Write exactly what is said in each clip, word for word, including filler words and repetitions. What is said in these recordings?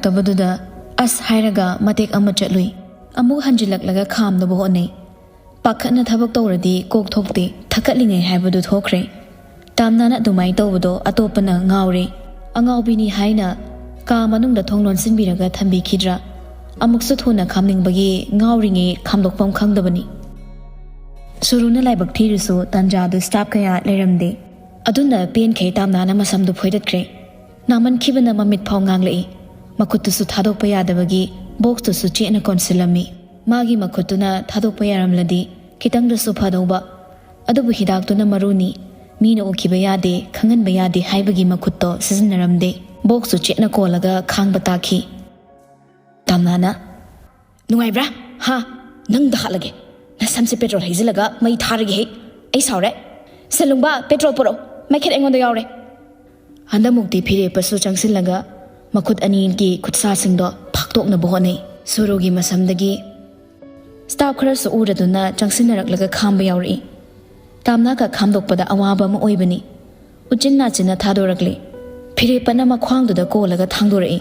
ꯇꯕꯗꯨꯗ ꯑꯁ ꯍꯥꯏꯔꯒ ꯃꯇꯦꯛ ꯑꯃ ꯆꯠꯂꯨꯏ꯫ ꯑꯃꯨꯛ ꯍꯟꯖꯤꯜꯂꯛꯂꯒ ꯈꯥꯝꯅꯕ ꯍꯣꯠꯅꯩ꯫ ꯄꯥꯈꯠꯅ ꯊꯕꯛ ꯇꯧꯔꯗꯤ ꯀꯣꯛ ꯊꯣꯛꯇꯦ, ꯊꯛꯀꯠꯂꯤꯉꯩ ꯍꯥꯏꯕꯗꯨ ꯊꯣꯛꯈ꯭ꯔꯦ꯫ ꯇꯥꯝꯅꯥꯅ ꯑꯗꯨꯃꯥꯏꯅ ꯇꯧꯕꯗꯣ ꯑꯇꯣꯞꯄꯅ ꯉꯥꯎꯔꯦ꯫ ꯑꯉꯥꯎꯕꯤꯅꯤ ꯍꯥꯏꯅ ꯀꯥ ꯃꯅꯨꯡꯗ ꯊꯣꯡ ꯂꯣꯟꯁꯤꯟꯕꯤꯔꯒ ꯊꯝꯕꯤꯈꯤꯗ꯭ꯔꯥ? ꯑꯃꯨꯛꯁꯨ ꯊꯨꯅ ꯈꯥꯝꯅꯤꯡꯕꯒꯤ ꯉꯥꯎꯔꯤꯉꯩ ꯈꯥꯝꯗꯣꯛꯐꯝ ꯈꯪꯗꯕꯅꯤ꯫ ꯁꯨꯔꯨꯅ ꯂꯥꯏꯕꯛ ꯊꯤꯔꯁꯨ ꯇꯥꯟꯖꯥꯗꯨ ꯁ꯭ꯇꯥꯐ ꯀꯌꯥ ꯂꯩꯔꯝꯗꯦ꯫ ꯑꯗꯨꯅ ꯄꯦꯟꯈꯩ ꯇꯥꯝꯅꯥꯅ ꯃꯁꯝꯗꯨ ꯐꯣꯏꯗꯠꯈ꯭ꯔꯦ꯫ ꯅꯥꯃꯟꯈꯤꯕꯅ ꯃꯃꯤꯠ ꯐꯥꯎ ꯉꯥꯡꯂꯛꯏ꯫ ꯃꯈꯨꯠꯇꯨꯁꯨ ꯊꯥꯗꯣꯛꯄ ꯌꯥꯗꯕꯒꯤ ꯕꯣꯛꯁꯇꯨꯁꯨ ꯆꯦꯠꯅ ꯀꯣꯟꯁꯤꯜꯂꯝꯃꯤ꯫ ꯃꯥꯒꯤ ꯃꯈꯨꯠꯇꯨꯅ ꯊꯥꯗꯣꯛꯄ ꯌꯥꯔꯝꯂꯗꯤ ꯈꯤꯇꯪꯗꯁꯨ ꯐꯗꯧꯕ꯫ ꯑꯗꯨꯕꯨ ꯍꯤꯗꯥꯛꯇꯨꯅ ꯃꯔꯨꯅꯤ꯫ ꯃꯤꯅ ꯎꯈꯤꯕ ꯌꯥꯗꯦ, ꯈꯪꯍꯟꯕ ꯌꯥꯗꯦ ꯍꯥꯏꯕꯒꯤ ꯃꯈꯨꯠꯇꯣ ꯁꯤꯖꯤꯟꯅꯔꯝꯗꯦ꯫ ꯕꯣꯛꯁꯇꯨ ꯆꯦꯠꯅ ꯀꯣꯜꯂꯒ ꯈꯥꯡꯕ ꯇꯥꯈꯤ꯫ ꯇꯥꯝꯅꯥꯅ, "ꯅꯨꯡꯉꯥꯏꯕ꯭ꯔꯥ? ꯍꯥ? ꯅꯪꯗ ꯍꯥꯠꯂꯒꯦ꯫ ꯅꯁꯝꯁꯦ ꯄꯦꯇ꯭ꯔꯣꯜ ꯍꯩꯖꯤꯜꯂꯒ ꯃꯩ ꯊꯥꯔꯒꯦ ꯍꯦ꯫ ꯑꯩ ꯁꯥꯎꯔꯦ꯫ ꯁꯦꯂꯨꯡꯕ, ꯄꯦꯇ꯭ꯔꯣꯜ ꯄꯨꯔꯛꯑꯣ꯫ ꯃꯩꯈꯦꯠ ꯑꯩꯉꯣꯟꯗ ꯌꯥꯎꯔꯦ꯫" ꯍꯟꯗꯛꯃꯨꯛꯇꯤ ꯐꯤꯔꯦꯞꯄꯁꯨ ꯆꯪꯁꯤꯜꯂꯒ ꯃꯈꯨꯠ ꯑꯅꯤꯒꯤ ꯈꯨꯠꯁꯥꯁꯤꯡꯗꯣ ꯐꯥꯛꯇꯣꯛꯅꯕ ꯍꯣꯠꯅꯩ꯫ ꯁꯨꯔꯨꯒꯤ ꯃꯁꯝꯗꯒꯤ ꯁ꯭ꯇꯥꯐ ꯈꯔꯁꯨ ꯎꯔꯗꯨꯅ ꯆꯪꯁꯤꯟꯅꯔꯛꯂꯒ ꯈꯥꯝꯕ ꯌꯥꯎꯔꯛꯏ꯫ ꯇꯥꯝꯅꯥꯒ ꯈꯥꯝꯗꯣꯛꯄꯗ ꯑꯋꯥꯕ ꯑꯃ ꯑꯣꯏꯕꯅꯤ꯫ ꯎꯆꯤꯟ ꯅꯥꯆꯤꯟꯅ ꯊꯥꯗꯣꯔꯛꯂꯤ꯫ ꯐꯤꯔꯦꯞꯄꯅ ꯃꯈ꯭ꯋꯥꯡꯗꯨꯗ ꯀꯣꯜꯂꯒ ꯊꯥꯡꯗꯣꯔꯛꯏ꯫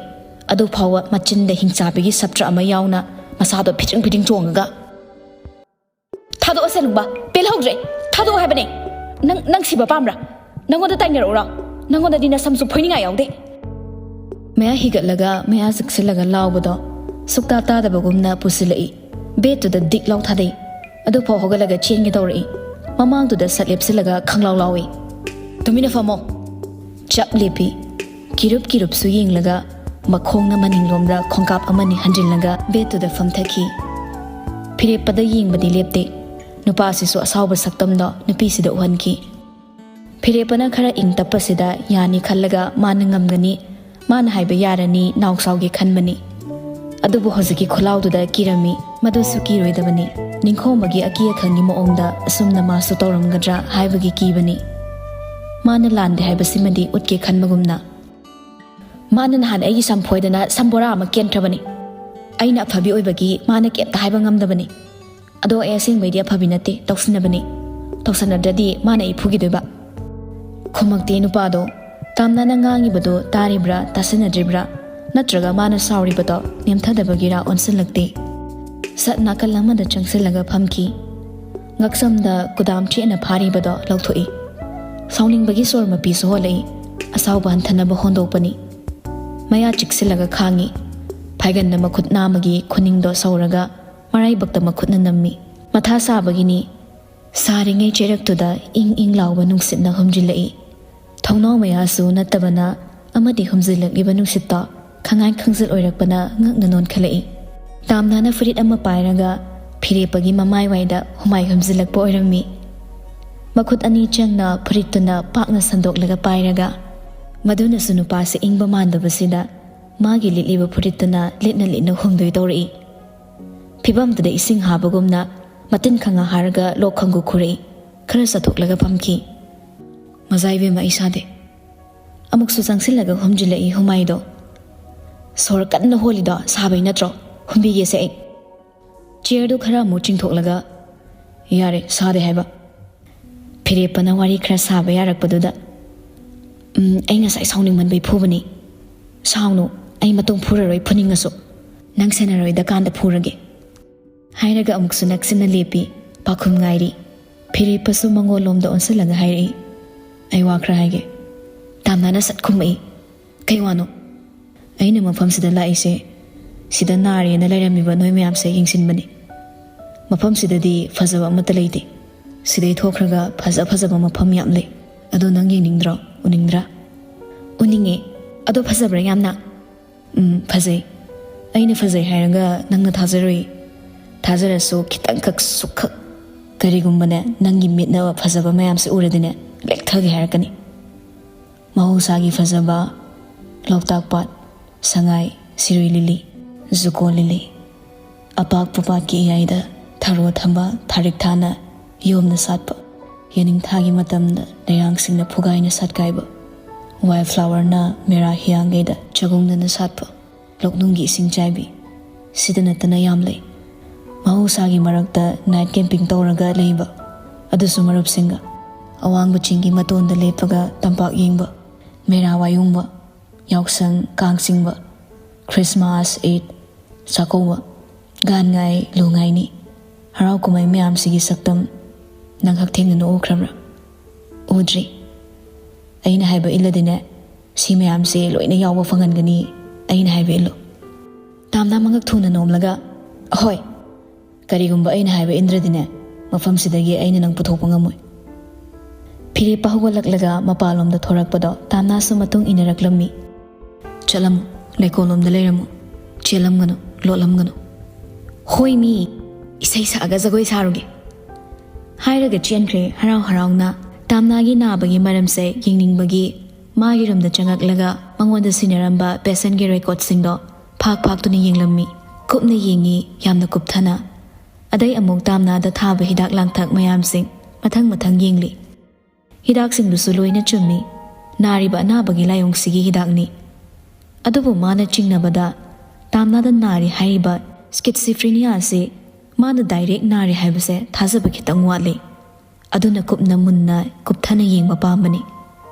ꯑꯗꯨ ꯐꯥꯎꯕ ꯃꯆꯤꯟꯗ ꯍꯤꯡꯆꯥꯕꯤꯒꯤ ꯁꯞꯇ꯭ꯔ ꯑꯃ ꯌꯥꯎꯅ ꯃꯁꯥꯗꯣ ꯐꯤꯗ꯭ꯔꯤꯡ ꯐꯤꯗ꯭ꯔꯤꯡ ꯆꯣꯡꯉꯒ, "ꯊꯥꯗꯣꯛꯑꯁꯦ ꯂꯨꯡꯕ, ꯄꯦꯜꯍꯧꯗ꯭ꯔꯦ꯫ ꯊꯥꯗꯣꯛꯑꯣ ꯍꯥꯏꯕꯅꯦ꯫ ꯅꯪ, ꯅꯪ ꯁꯤꯕ ꯄꯥꯝꯕ꯭ꯔꯥ? ꯅꯪꯉꯣꯟꯗ ꯇꯥꯏꯅꯔꯛꯎꯔꯣ? ꯅꯪꯉꯣꯟꯗꯗꯤ ꯅꯁꯝꯁꯨ ꯐꯣꯏꯅꯤꯡꯉꯥꯏ ꯌꯥꯎꯗꯦ꯫" ꯃꯌꯥ ꯍꯤꯒꯠꯂꯒ ꯃꯌꯥ ꯆꯤꯛꯁꯤꯜꯂꯒ ꯂꯥꯎꯕꯗꯣ ꯁꯨꯛꯇꯥ ꯇꯥꯗꯕꯒꯨꯝꯅ ꯄꯨꯁꯤꯜꯂꯛꯏ꯫ ꯕꯦꯠꯇꯨꯗ ꯗꯤꯛ ꯂꯥꯎ ꯊꯥꯗꯩ꯫ ꯑꯗꯨꯐꯥꯎ ꯍꯧꯒꯠꯂꯒ ꯆꯦꯟꯒꯦ ꯇꯧꯔꯛꯏ꯫ ꯃꯃꯥꯡꯗꯨꯗ ꯁꯠ ꯂꯦꯞꯁꯤꯜꯂꯒ ꯈꯪꯂꯥꯎ ꯂꯥꯎꯏ꯫ "ꯇꯨꯃꯤꯟꯅ ꯐꯝꯃꯣ!" ꯆꯞ ꯂꯦꯞꯄꯤ꯫ ꯀꯤꯔꯨꯞ ꯀꯤꯔꯨꯞꯁꯨ ꯌꯦꯡꯂꯒ ꯃꯈꯣꯡꯅ ꯃꯅꯤꯡꯂꯣꯝꯗ ꯈꯣꯡꯀꯥꯞ ꯑꯃꯅꯤ ꯍꯟꯖꯤꯜꯂꯒ ꯕꯦꯠꯇꯨꯗ ꯐꯝꯊꯈꯤ꯫ ꯐꯤꯔꯦꯞꯄꯗ ꯌꯦꯡꯕꯗꯤ ꯂꯦꯞꯇꯦ꯫ ꯅꯨꯄꯥꯁꯤꯁꯨ ꯑꯁꯥꯎꯕ ꯁꯛꯇꯝꯗꯣ ꯅꯨꯄꯤꯁꯤꯗ ꯎꯍꯟꯈꯤ꯫ ꯐꯤꯔꯦꯞꯄꯅ ꯈꯔ ꯏꯪ ꯇꯞꯄꯁꯤꯗ ꯌꯥꯅꯤ ꯈꯜꯂꯒ ꯃꯥꯅ ꯉꯝꯒꯅꯤ, ꯃꯥꯅ ꯍꯥꯏꯕ ꯌꯥꯔꯅꯤ ꯅꯥꯎ ꯁꯥꯎꯒꯦ ꯈꯟꯕꯅꯤ꯫ ꯑꯗꯨꯕꯨ ꯍꯧꯖꯤꯛꯀꯤ ꯈꯨꯜꯂꯥꯎꯗꯨꯗ ꯀꯤꯔꯝꯃꯤ꯫ ꯃꯗꯨꯁꯨ ꯀꯤꯔꯣꯏꯗꯕꯅꯤ꯫ ꯅꯤꯡꯈꯣꯝꯕꯒꯤ ꯑꯀꯤ ꯑꯈꯪꯒꯤ ꯃꯑꯣꯡꯗ ꯑꯁꯨꯝꯅ ꯃꯥꯁꯨ ꯇꯧꯔꯝꯒꯗ꯭ꯔꯥ ꯍꯥꯏꯕꯒꯤ ꯀꯤꯕꯅꯤ꯫ ꯃꯥꯅ ꯂꯥꯟꯗꯦ ꯍꯥꯏꯕꯁꯤꯃꯗꯤ ꯎꯠꯀꯦ ꯈꯟꯕꯒꯨꯝꯅ꯫ "ꯃꯥꯅ ꯅꯍꯥꯟ ꯑꯩꯒꯤ ꯁꯝ ꯐꯣꯏꯗꯅ ꯁꯝ ꯕꯣꯔꯥ ꯑꯃ ꯀꯦꯟꯈ꯭ꯔꯕꯅꯤ꯫ ꯑꯩꯅ ꯑꯐꯕꯤ ꯑꯣꯏꯕꯒꯤ ꯃꯥꯅ ꯀꯩꯝꯇ ꯍꯥꯏꯕ ꯉꯝꯗꯕꯅꯤ꯫ ꯑꯗꯣ ꯑꯩ ꯑꯁꯦꯡꯕꯩꯗꯤ ꯑꯐꯕꯤ ꯅꯠꯇꯦ, ꯇꯧꯁꯤꯟꯅꯕꯅꯤ꯫ ꯇꯧꯁꯤꯟꯅꯗ꯭ꯔꯗꯤ ꯃꯥꯅ ꯑꯩ ꯐꯨꯈꯤꯗꯣꯏꯕ꯫" ꯈꯨꯝꯃꯛꯇꯦ ꯅꯨꯄꯥꯗꯣ꯫ ꯇꯥꯝꯅꯥꯅ ꯉꯥꯡꯉꯤꯕꯗꯣ ꯇꯥꯔꯤꯕ꯭ꯔꯥ, ꯇꯥꯁꯤꯟꯅꯗ꯭ꯔꯤꯕ꯭ꯔꯥ? ꯅꯠꯇ꯭ꯔꯒ ꯃꯥꯅ ꯁꯥꯎꯔꯤꯕꯗꯣ ꯅꯦꯝꯊꯗꯕꯒꯤꯔꯥ ꯑꯣꯟꯁꯤꯜꯂꯛꯇꯦ꯫ ꯁꯠ ꯅꯥꯀꯜ ꯑꯃꯗ ꯆꯪꯁꯤꯜꯂꯒ ꯐꯝꯈꯤ꯫ ꯉꯛꯁꯝꯗ ꯀꯨꯗꯥꯝ ꯆꯦꯠꯅ ꯐꯥꯔꯤꯕꯗꯣ ꯂꯧꯊꯣꯛꯏ꯫ ꯁꯥꯎꯅꯤꯡꯕꯒꯤ ꯁꯣꯔ ꯃꯄꯤꯁꯨ ꯍꯣꯜꯂꯛꯏ꯫ ꯑꯁꯥꯎꯕ ꯍꯟꯊꯅꯕ ꯍꯣꯟꯗꯣꯛꯄꯅꯤ꯫ ꯃꯌꯥ ꯆꯤꯛꯁꯤꯜꯂꯒ ꯈꯥꯡꯉꯤ꯫ ꯐꯥꯏꯒꯟꯗ ꯃꯈꯨꯠ ꯅꯥꯝꯃꯒꯤ ꯈꯨꯅꯤꯡꯗꯣ ꯁꯧꯔꯒ ꯃꯔꯥꯏꯕꯛꯇ ꯃꯈꯨꯠꯅ ꯅꯝꯃꯤ꯫ ꯃꯊꯥ ꯁꯥꯕꯒꯤꯅꯤ꯫ ꯁꯥꯔꯤꯉꯩ ꯆꯩꯔꯛꯇꯨꯗ ꯏꯪ ꯏꯪ ꯂꯥꯎꯕ ꯅꯨꯡꯁꯤꯠꯅ ꯍꯨꯝꯖꯤꯜꯂꯛꯏ꯫ ꯊꯣꯡꯅꯥꯎ ꯃꯌꯥꯁꯨ ꯅꯠꯇꯕꯅ ꯑꯃꯗꯤ ꯍꯨꯝꯖꯤꯜꯂꯛꯂꯤꯕ ꯅꯨꯡꯁꯤꯠꯇꯣ ꯈꯉꯥꯏ ꯈꯪꯖꯤꯜ ꯑꯣꯏꯔꯛꯄꯅ ꯉꯛꯅ ꯅꯣꯟꯈꯠꯂꯛꯏ꯫ ꯇꯥꯝꯅꯥꯅ ꯐꯨꯔꯤꯠ ꯑꯃ ꯄꯥꯏꯔꯒ ꯐꯤꯔꯦꯞꯄꯒꯤ ꯃꯃꯥꯏꯋꯥꯏꯗ ꯍꯨꯃꯥꯏ ꯍꯨꯝꯖꯤꯜꯂꯛꯄ ꯑꯣꯏꯔꯝꯃꯤ꯫ ꯃꯈꯨꯠ ꯑꯅꯤ ꯆꯪꯅ ꯐꯨꯔꯤꯠꯇꯨꯅ ꯄꯥꯛꯅ ꯁꯟꯗꯣꯛꯂꯒ ꯄꯥꯏꯔꯒ, ꯃꯗꯨꯅꯁꯨ ꯅꯨꯄꯥꯁꯦ ꯏꯪꯕ ꯃꯥꯟꯗꯕꯁꯤꯗ ꯃꯥꯒꯤ ꯂꯤꯠꯂꯤꯕ ꯐꯨꯔꯤꯠꯇꯨꯅ ꯂꯤꯠꯅ ꯂꯤꯠꯅ ꯍꯣꯡꯗꯣꯏ ꯇꯧꯔꯛꯏ꯫ ꯐꯤꯕꯝꯗꯨꯗ ꯏꯁꯤꯡ ꯍꯥꯕꯒꯨꯝꯅ ꯃꯇꯤꯟ ꯈꯪꯉ ꯍꯥꯔꯒ ꯂꯣꯛ ꯈꯪꯒꯨ ꯈꯨꯔꯛꯏ꯫ ꯈꯔ ꯆꯠꯊꯣꯛꯂꯒ ꯐꯝꯈꯤ꯫ "ꯃꯖꯥ ꯏꯕꯦꯝꯃ, ꯑꯩ ꯁꯥꯗꯦ꯫" ꯑꯃꯨꯛꯁꯨ ꯆꯪꯁꯤꯜꯂꯒ ꯍꯨꯝꯖꯤꯜꯂꯛꯏ ꯍꯨꯃꯥꯏꯗꯣ꯫ "ꯁꯣꯔ ꯀꯟꯅ ꯍꯣꯜꯂꯤꯗꯣ ꯁꯥꯕꯩ ꯅꯠꯇ꯭ꯔꯣ? ꯍꯨꯝꯕꯤꯒꯦꯁꯦ ꯑꯩ꯫" ꯆꯤꯌꯔꯗꯨ ꯈꯔ ꯑꯃꯨꯛ ꯆꯤꯡꯊꯣꯛꯂꯒ, "ꯌꯥꯔꯦ, ꯁꯥꯗꯦ ꯍꯥꯏꯕ꯫" ꯐꯤꯔꯦꯞꯄꯅ ꯋꯥꯔꯤ ꯈꯔ ꯁꯥꯕ ꯌꯥꯔꯛꯄꯗꯨꯗ, "ꯎꯝ, ꯑꯩ ꯉꯁꯥꯏ ꯁꯥꯎꯅꯤꯡꯃꯟꯕꯩ ꯐꯨꯕꯅꯤ꯫ ꯁꯥꯎꯅꯨ, ꯑꯩ ꯃꯇꯨꯡ ꯐꯨꯔꯔꯣꯏ, ꯐꯨꯅꯤꯡꯉꯁꯨ꯫ ꯅꯪ ꯁꯦꯟꯅꯔꯣꯏꯗꯀꯥꯟꯗ ꯐꯨꯔꯒꯦ꯫" ꯍꯥꯏꯔꯒ ꯑꯃꯨꯛꯁꯨ ꯅꯛꯁꯤꯟꯅ ꯂꯦꯞꯄꯤ꯫ ꯄꯥꯎꯈꯨꯝ ꯉꯥꯏꯔꯤ꯫ ꯐꯤꯔꯦꯞꯄꯁꯨ ꯃꯉꯣꯟꯂꯣꯝꯗ ꯑꯣꯟꯁꯤꯜꯂꯒ ꯍꯥꯏꯔꯛꯏ, "ꯑꯩ ꯋꯥ ꯈꯔ ꯍꯥꯏꯒꯦ꯫" ꯇꯥꯝꯅꯥꯅ ꯁꯠ ꯈꯨꯝꯃꯛꯏ, "ꯀꯩ ꯋꯥꯅꯣ?" "ꯑꯩꯅ ꯃꯐꯝꯁꯤꯗ ꯂꯥꯛꯏꯁꯦ, ꯁꯤꯗ ꯅꯥꯔꯦꯅ ꯂꯩꯔꯝꯃꯤꯕ ꯅꯣꯏ ꯃꯌꯥꯝꯁꯦ ꯌꯦꯡꯁꯤꯟꯕꯅꯤ꯫ ꯃꯐꯝꯁꯤꯗꯗꯤ ꯐꯖꯕ ꯑꯃꯠꯇ ꯂꯩꯇꯦ꯫ ꯁꯤꯗꯩ ꯊꯣꯛꯈ꯭ꯔꯒ ꯐꯖ ꯐꯖꯕ ꯃꯐꯝ ꯌꯥꯝ ꯂꯩ꯫ ꯑꯗꯣ ꯅꯪ ꯌꯦꯡꯅꯤꯡꯗ꯭ꯔꯣ? ꯎꯅꯤꯡꯗ꯭ꯔꯥ?" "ꯎꯅꯤꯡꯉꯦ꯫ ꯑꯗꯣ ꯐꯖꯕ꯭ꯔꯥ ꯌꯥꯝꯅ?" "ꯎꯝ, ꯐꯖꯩ꯫ ꯑꯩꯅ ꯐꯖꯩ ꯍꯥꯏꯔꯒ ꯅꯪꯅ ꯊꯥꯖꯔꯣꯏ꯫ ꯊꯥꯖꯔꯁꯨ ꯈꯤꯇꯪꯈꯛ ꯁꯨꯛꯈꯛ꯫ ꯀꯔꯤꯒꯨꯝꯕꯅꯦ, ꯅꯪꯒꯤ ꯃꯤꯠꯅ ꯐꯖꯕ ꯃꯌꯥꯝꯁꯦ ꯎꯔꯗꯤꯅꯦ, ꯂꯦꯛꯊꯒꯦ ꯍꯥꯏꯔꯛꯀꯅꯤ꯫ ꯃꯍꯧꯁꯥꯒꯤ ꯐꯖꯕ, ꯂꯣꯛꯇꯥꯛ ꯄꯥꯠ, ꯁꯉꯥꯏ, ꯁꯤꯔꯨꯏ ꯂꯤꯂꯤ, ꯖꯨꯀꯣ ꯂꯤꯂꯤ, ꯑꯄꯥꯛꯄ ꯄꯥꯠꯀꯤ ꯏꯌꯥꯏꯗ ꯊꯔꯣ ꯊꯝꯕꯥꯜ ꯊꯥꯔꯤꯛ ꯊꯥꯅ ꯌꯣꯝꯅ ꯁꯥꯠꯄ, ꯌꯦꯅꯤꯡꯊꯥꯒꯤ ꯃꯇꯝꯗ ꯂꯩꯔꯥꯡꯁꯤꯡꯅ ꯐꯨꯒꯥꯏꯅ ꯁꯥꯠꯀꯥꯏꯕ, ꯋꯥꯏꯜ ꯐ꯭ꯂꯥꯋꯔꯅ ꯃꯦꯔꯥ ꯍꯤꯌꯥꯡꯒꯩꯗ ꯆꯒꯨꯡꯗꯅ ꯁꯥꯠꯄ, ꯂꯣꯛꯅꯨꯡꯒꯤ ꯏꯁꯤꯡ ꯆꯥꯏꯕꯤ, ꯁꯤꯗ ꯅꯠꯇꯅ ꯌꯥꯝ ꯂꯩ꯫ ꯃꯍꯧꯁꯥꯒꯤ ꯃꯔꯛꯇ ꯅꯥꯏꯠ ꯀꯦꯝꯄꯤꯡ ꯇꯧꯔꯒ ꯂꯩꯕ, ꯑꯗꯨꯁꯨ ꯃꯔꯨꯞꯁꯤꯡꯒ꯫ ꯑꯋꯥꯡꯕ ꯆꯤꯡꯒꯤ ꯃꯇꯣꯟꯗ ꯂꯦꯞꯄꯒ ꯇꯝꯄꯥꯛ ꯌꯦꯡꯕ, ꯃꯦꯔꯥ ꯋꯥꯌꯨꯡꯕ, ꯌꯥꯎꯁꯪ, ꯀꯥꯡ ꯆꯤꯡꯕ, ꯈ꯭ꯔꯤꯁꯃꯥꯁ, ꯏꯗ, ꯆꯥꯛꯀꯧꯕ, ꯒꯥꯟ ꯉꯥꯏ, ꯂꯨ ꯉꯥꯏꯅꯤ, ꯍꯔꯥꯎ ꯀꯨꯝꯍꯩ ꯃꯌꯥꯝꯁꯤꯒꯤ ꯁꯛꯇꯝ ꯅꯪ ꯍꯛꯊꯦꯡꯅꯅ ꯎꯈ꯭ꯔꯕ꯭ꯔꯥ? ꯎꯗ꯭ꯔꯤ꯫ ꯑꯩꯅ ꯍꯥꯏꯕ ꯏꯜꯂꯗꯤꯅꯦ, ꯁꯤ ꯃꯌꯥꯝꯁꯦ ꯂꯣꯏꯅ ꯌꯥꯎꯕ ꯐꯪꯍꯟꯒꯅꯤ꯫ ꯑꯩꯅ ꯍꯥꯏꯕ ꯏꯜꯂꯨ꯫ ꯇꯥꯝꯅꯥ ꯃꯉꯛ ꯊꯨꯅ ꯅꯣꯝꯂꯒ, "ꯑꯍꯣꯏ, ꯀꯔꯤꯒꯨꯝꯕ ꯑꯩꯅ ꯍꯥꯏꯕ ꯏꯟꯗ꯭ꯔꯗꯤꯅꯦ, ꯃꯐꯝꯁꯤꯗꯒꯤ ꯑꯩꯅ ꯅꯪ ꯄꯨꯊꯣꯛꯄ ꯉꯝꯃꯣꯏ"꯫ ꯐꯤꯔꯦꯞꯄ ꯍꯧꯒꯠꯂꯛꯂꯒ ꯃꯄꯥꯟꯂꯣꯝꯗ ꯊꯣꯔꯛꯄꯗꯣ ꯇꯥꯝꯅꯥꯁꯨ ꯃꯇꯨꯡ ꯏꯟꯅꯔꯛꯂꯝꯃꯤ꯫ "ꯆꯠꯂꯝꯃꯨ, ꯂꯩꯀꯣꯜꯂꯣꯝꯗ ꯂꯩꯔꯝꯃꯨ, ꯆꯦꯜꯂꯝꯒꯅꯨ, ꯂꯣꯠꯂꯝꯒꯅꯨ"꯫ "ꯍꯣꯏ ꯃꯤ, ꯏꯁꯩ ꯁꯛꯑꯒ ꯖꯒꯣꯏ ꯁꯥꯔꯨꯒꯦ"꯫ ꯍꯥꯏꯔꯒ ꯆꯦꯟꯈ꯭ꯔꯦ ꯍꯔꯥꯎ ꯍꯔꯥꯎꯅ꯫ ꯇꯥꯝꯅꯥꯒꯤ ꯅꯥꯕꯒꯤ ꯃꯔꯝꯁꯦ ꯌꯦꯡꯅꯤꯡꯕꯒꯤ ꯃꯥꯒꯤ ꯔꯨꯝꯗ ꯆꯪꯉꯛꯂꯒ ꯃꯉꯣꯟꯗ ꯁꯤꯟꯅꯔꯝꯕ ꯄꯦꯁꯦꯟꯒꯤ ꯔꯦꯀꯣꯔꯠꯁꯤꯡꯗꯣ ꯐꯥꯛ ꯐꯥꯛꯇꯨꯅ ꯌꯦꯡꯂꯝꯃꯤ꯫ ꯀꯨꯞꯅ ꯌꯦꯡꯉꯤ, ꯌꯥꯝꯅ ꯀꯨꯞꯊꯅ꯫ ꯑꯗꯩ ꯑꯃꯨꯛ ꯇꯥꯝꯅꯥꯗ ꯊꯥꯕ ꯍꯤꯗꯥꯛ ꯂꯥꯡꯊꯛ ꯃꯌꯥꯝꯁꯤꯡ ꯃꯊꯪ ꯃꯊꯪ ꯌꯦꯡꯂꯤ꯫ ꯍꯤꯗꯥꯛꯁꯤꯡꯗꯨꯁꯨ ꯂꯣꯏꯅ ꯆꯨꯝꯃꯤ꯫ ꯅꯥꯔꯤꯕ ꯑꯅꯥꯕꯒꯤ ꯂꯥꯏꯑꯣꯡꯁꯤꯒꯤ ꯍꯤꯗꯥꯛꯅꯤ꯫ ꯑꯗꯨꯕꯨ ꯃꯥꯅ ꯆꯤꯡꯅꯕꯗ, ꯇꯥꯝꯅꯥꯗ ꯅꯥꯔꯤ ꯍꯥꯏꯔꯤꯕ ꯁ꯭ꯀꯤꯠꯁꯤꯐ꯭ꯔꯤꯅꯤꯌꯥ ꯑꯁꯤ ꯃꯥꯅ ꯗꯥꯏꯔꯦꯛ ꯅꯥꯔꯤ ꯍꯥꯏꯕꯁꯦ ꯊꯥꯖꯕ ꯈꯤꯇꯪ ꯋꯥꯠꯂꯤ꯫ ꯑꯗꯨꯅ ꯀꯨꯞꯅ ꯃꯨꯟꯅ ꯀꯨꯞꯊꯅ ꯌꯦꯡꯕ ꯄꯥꯝꯕꯅꯤ꯫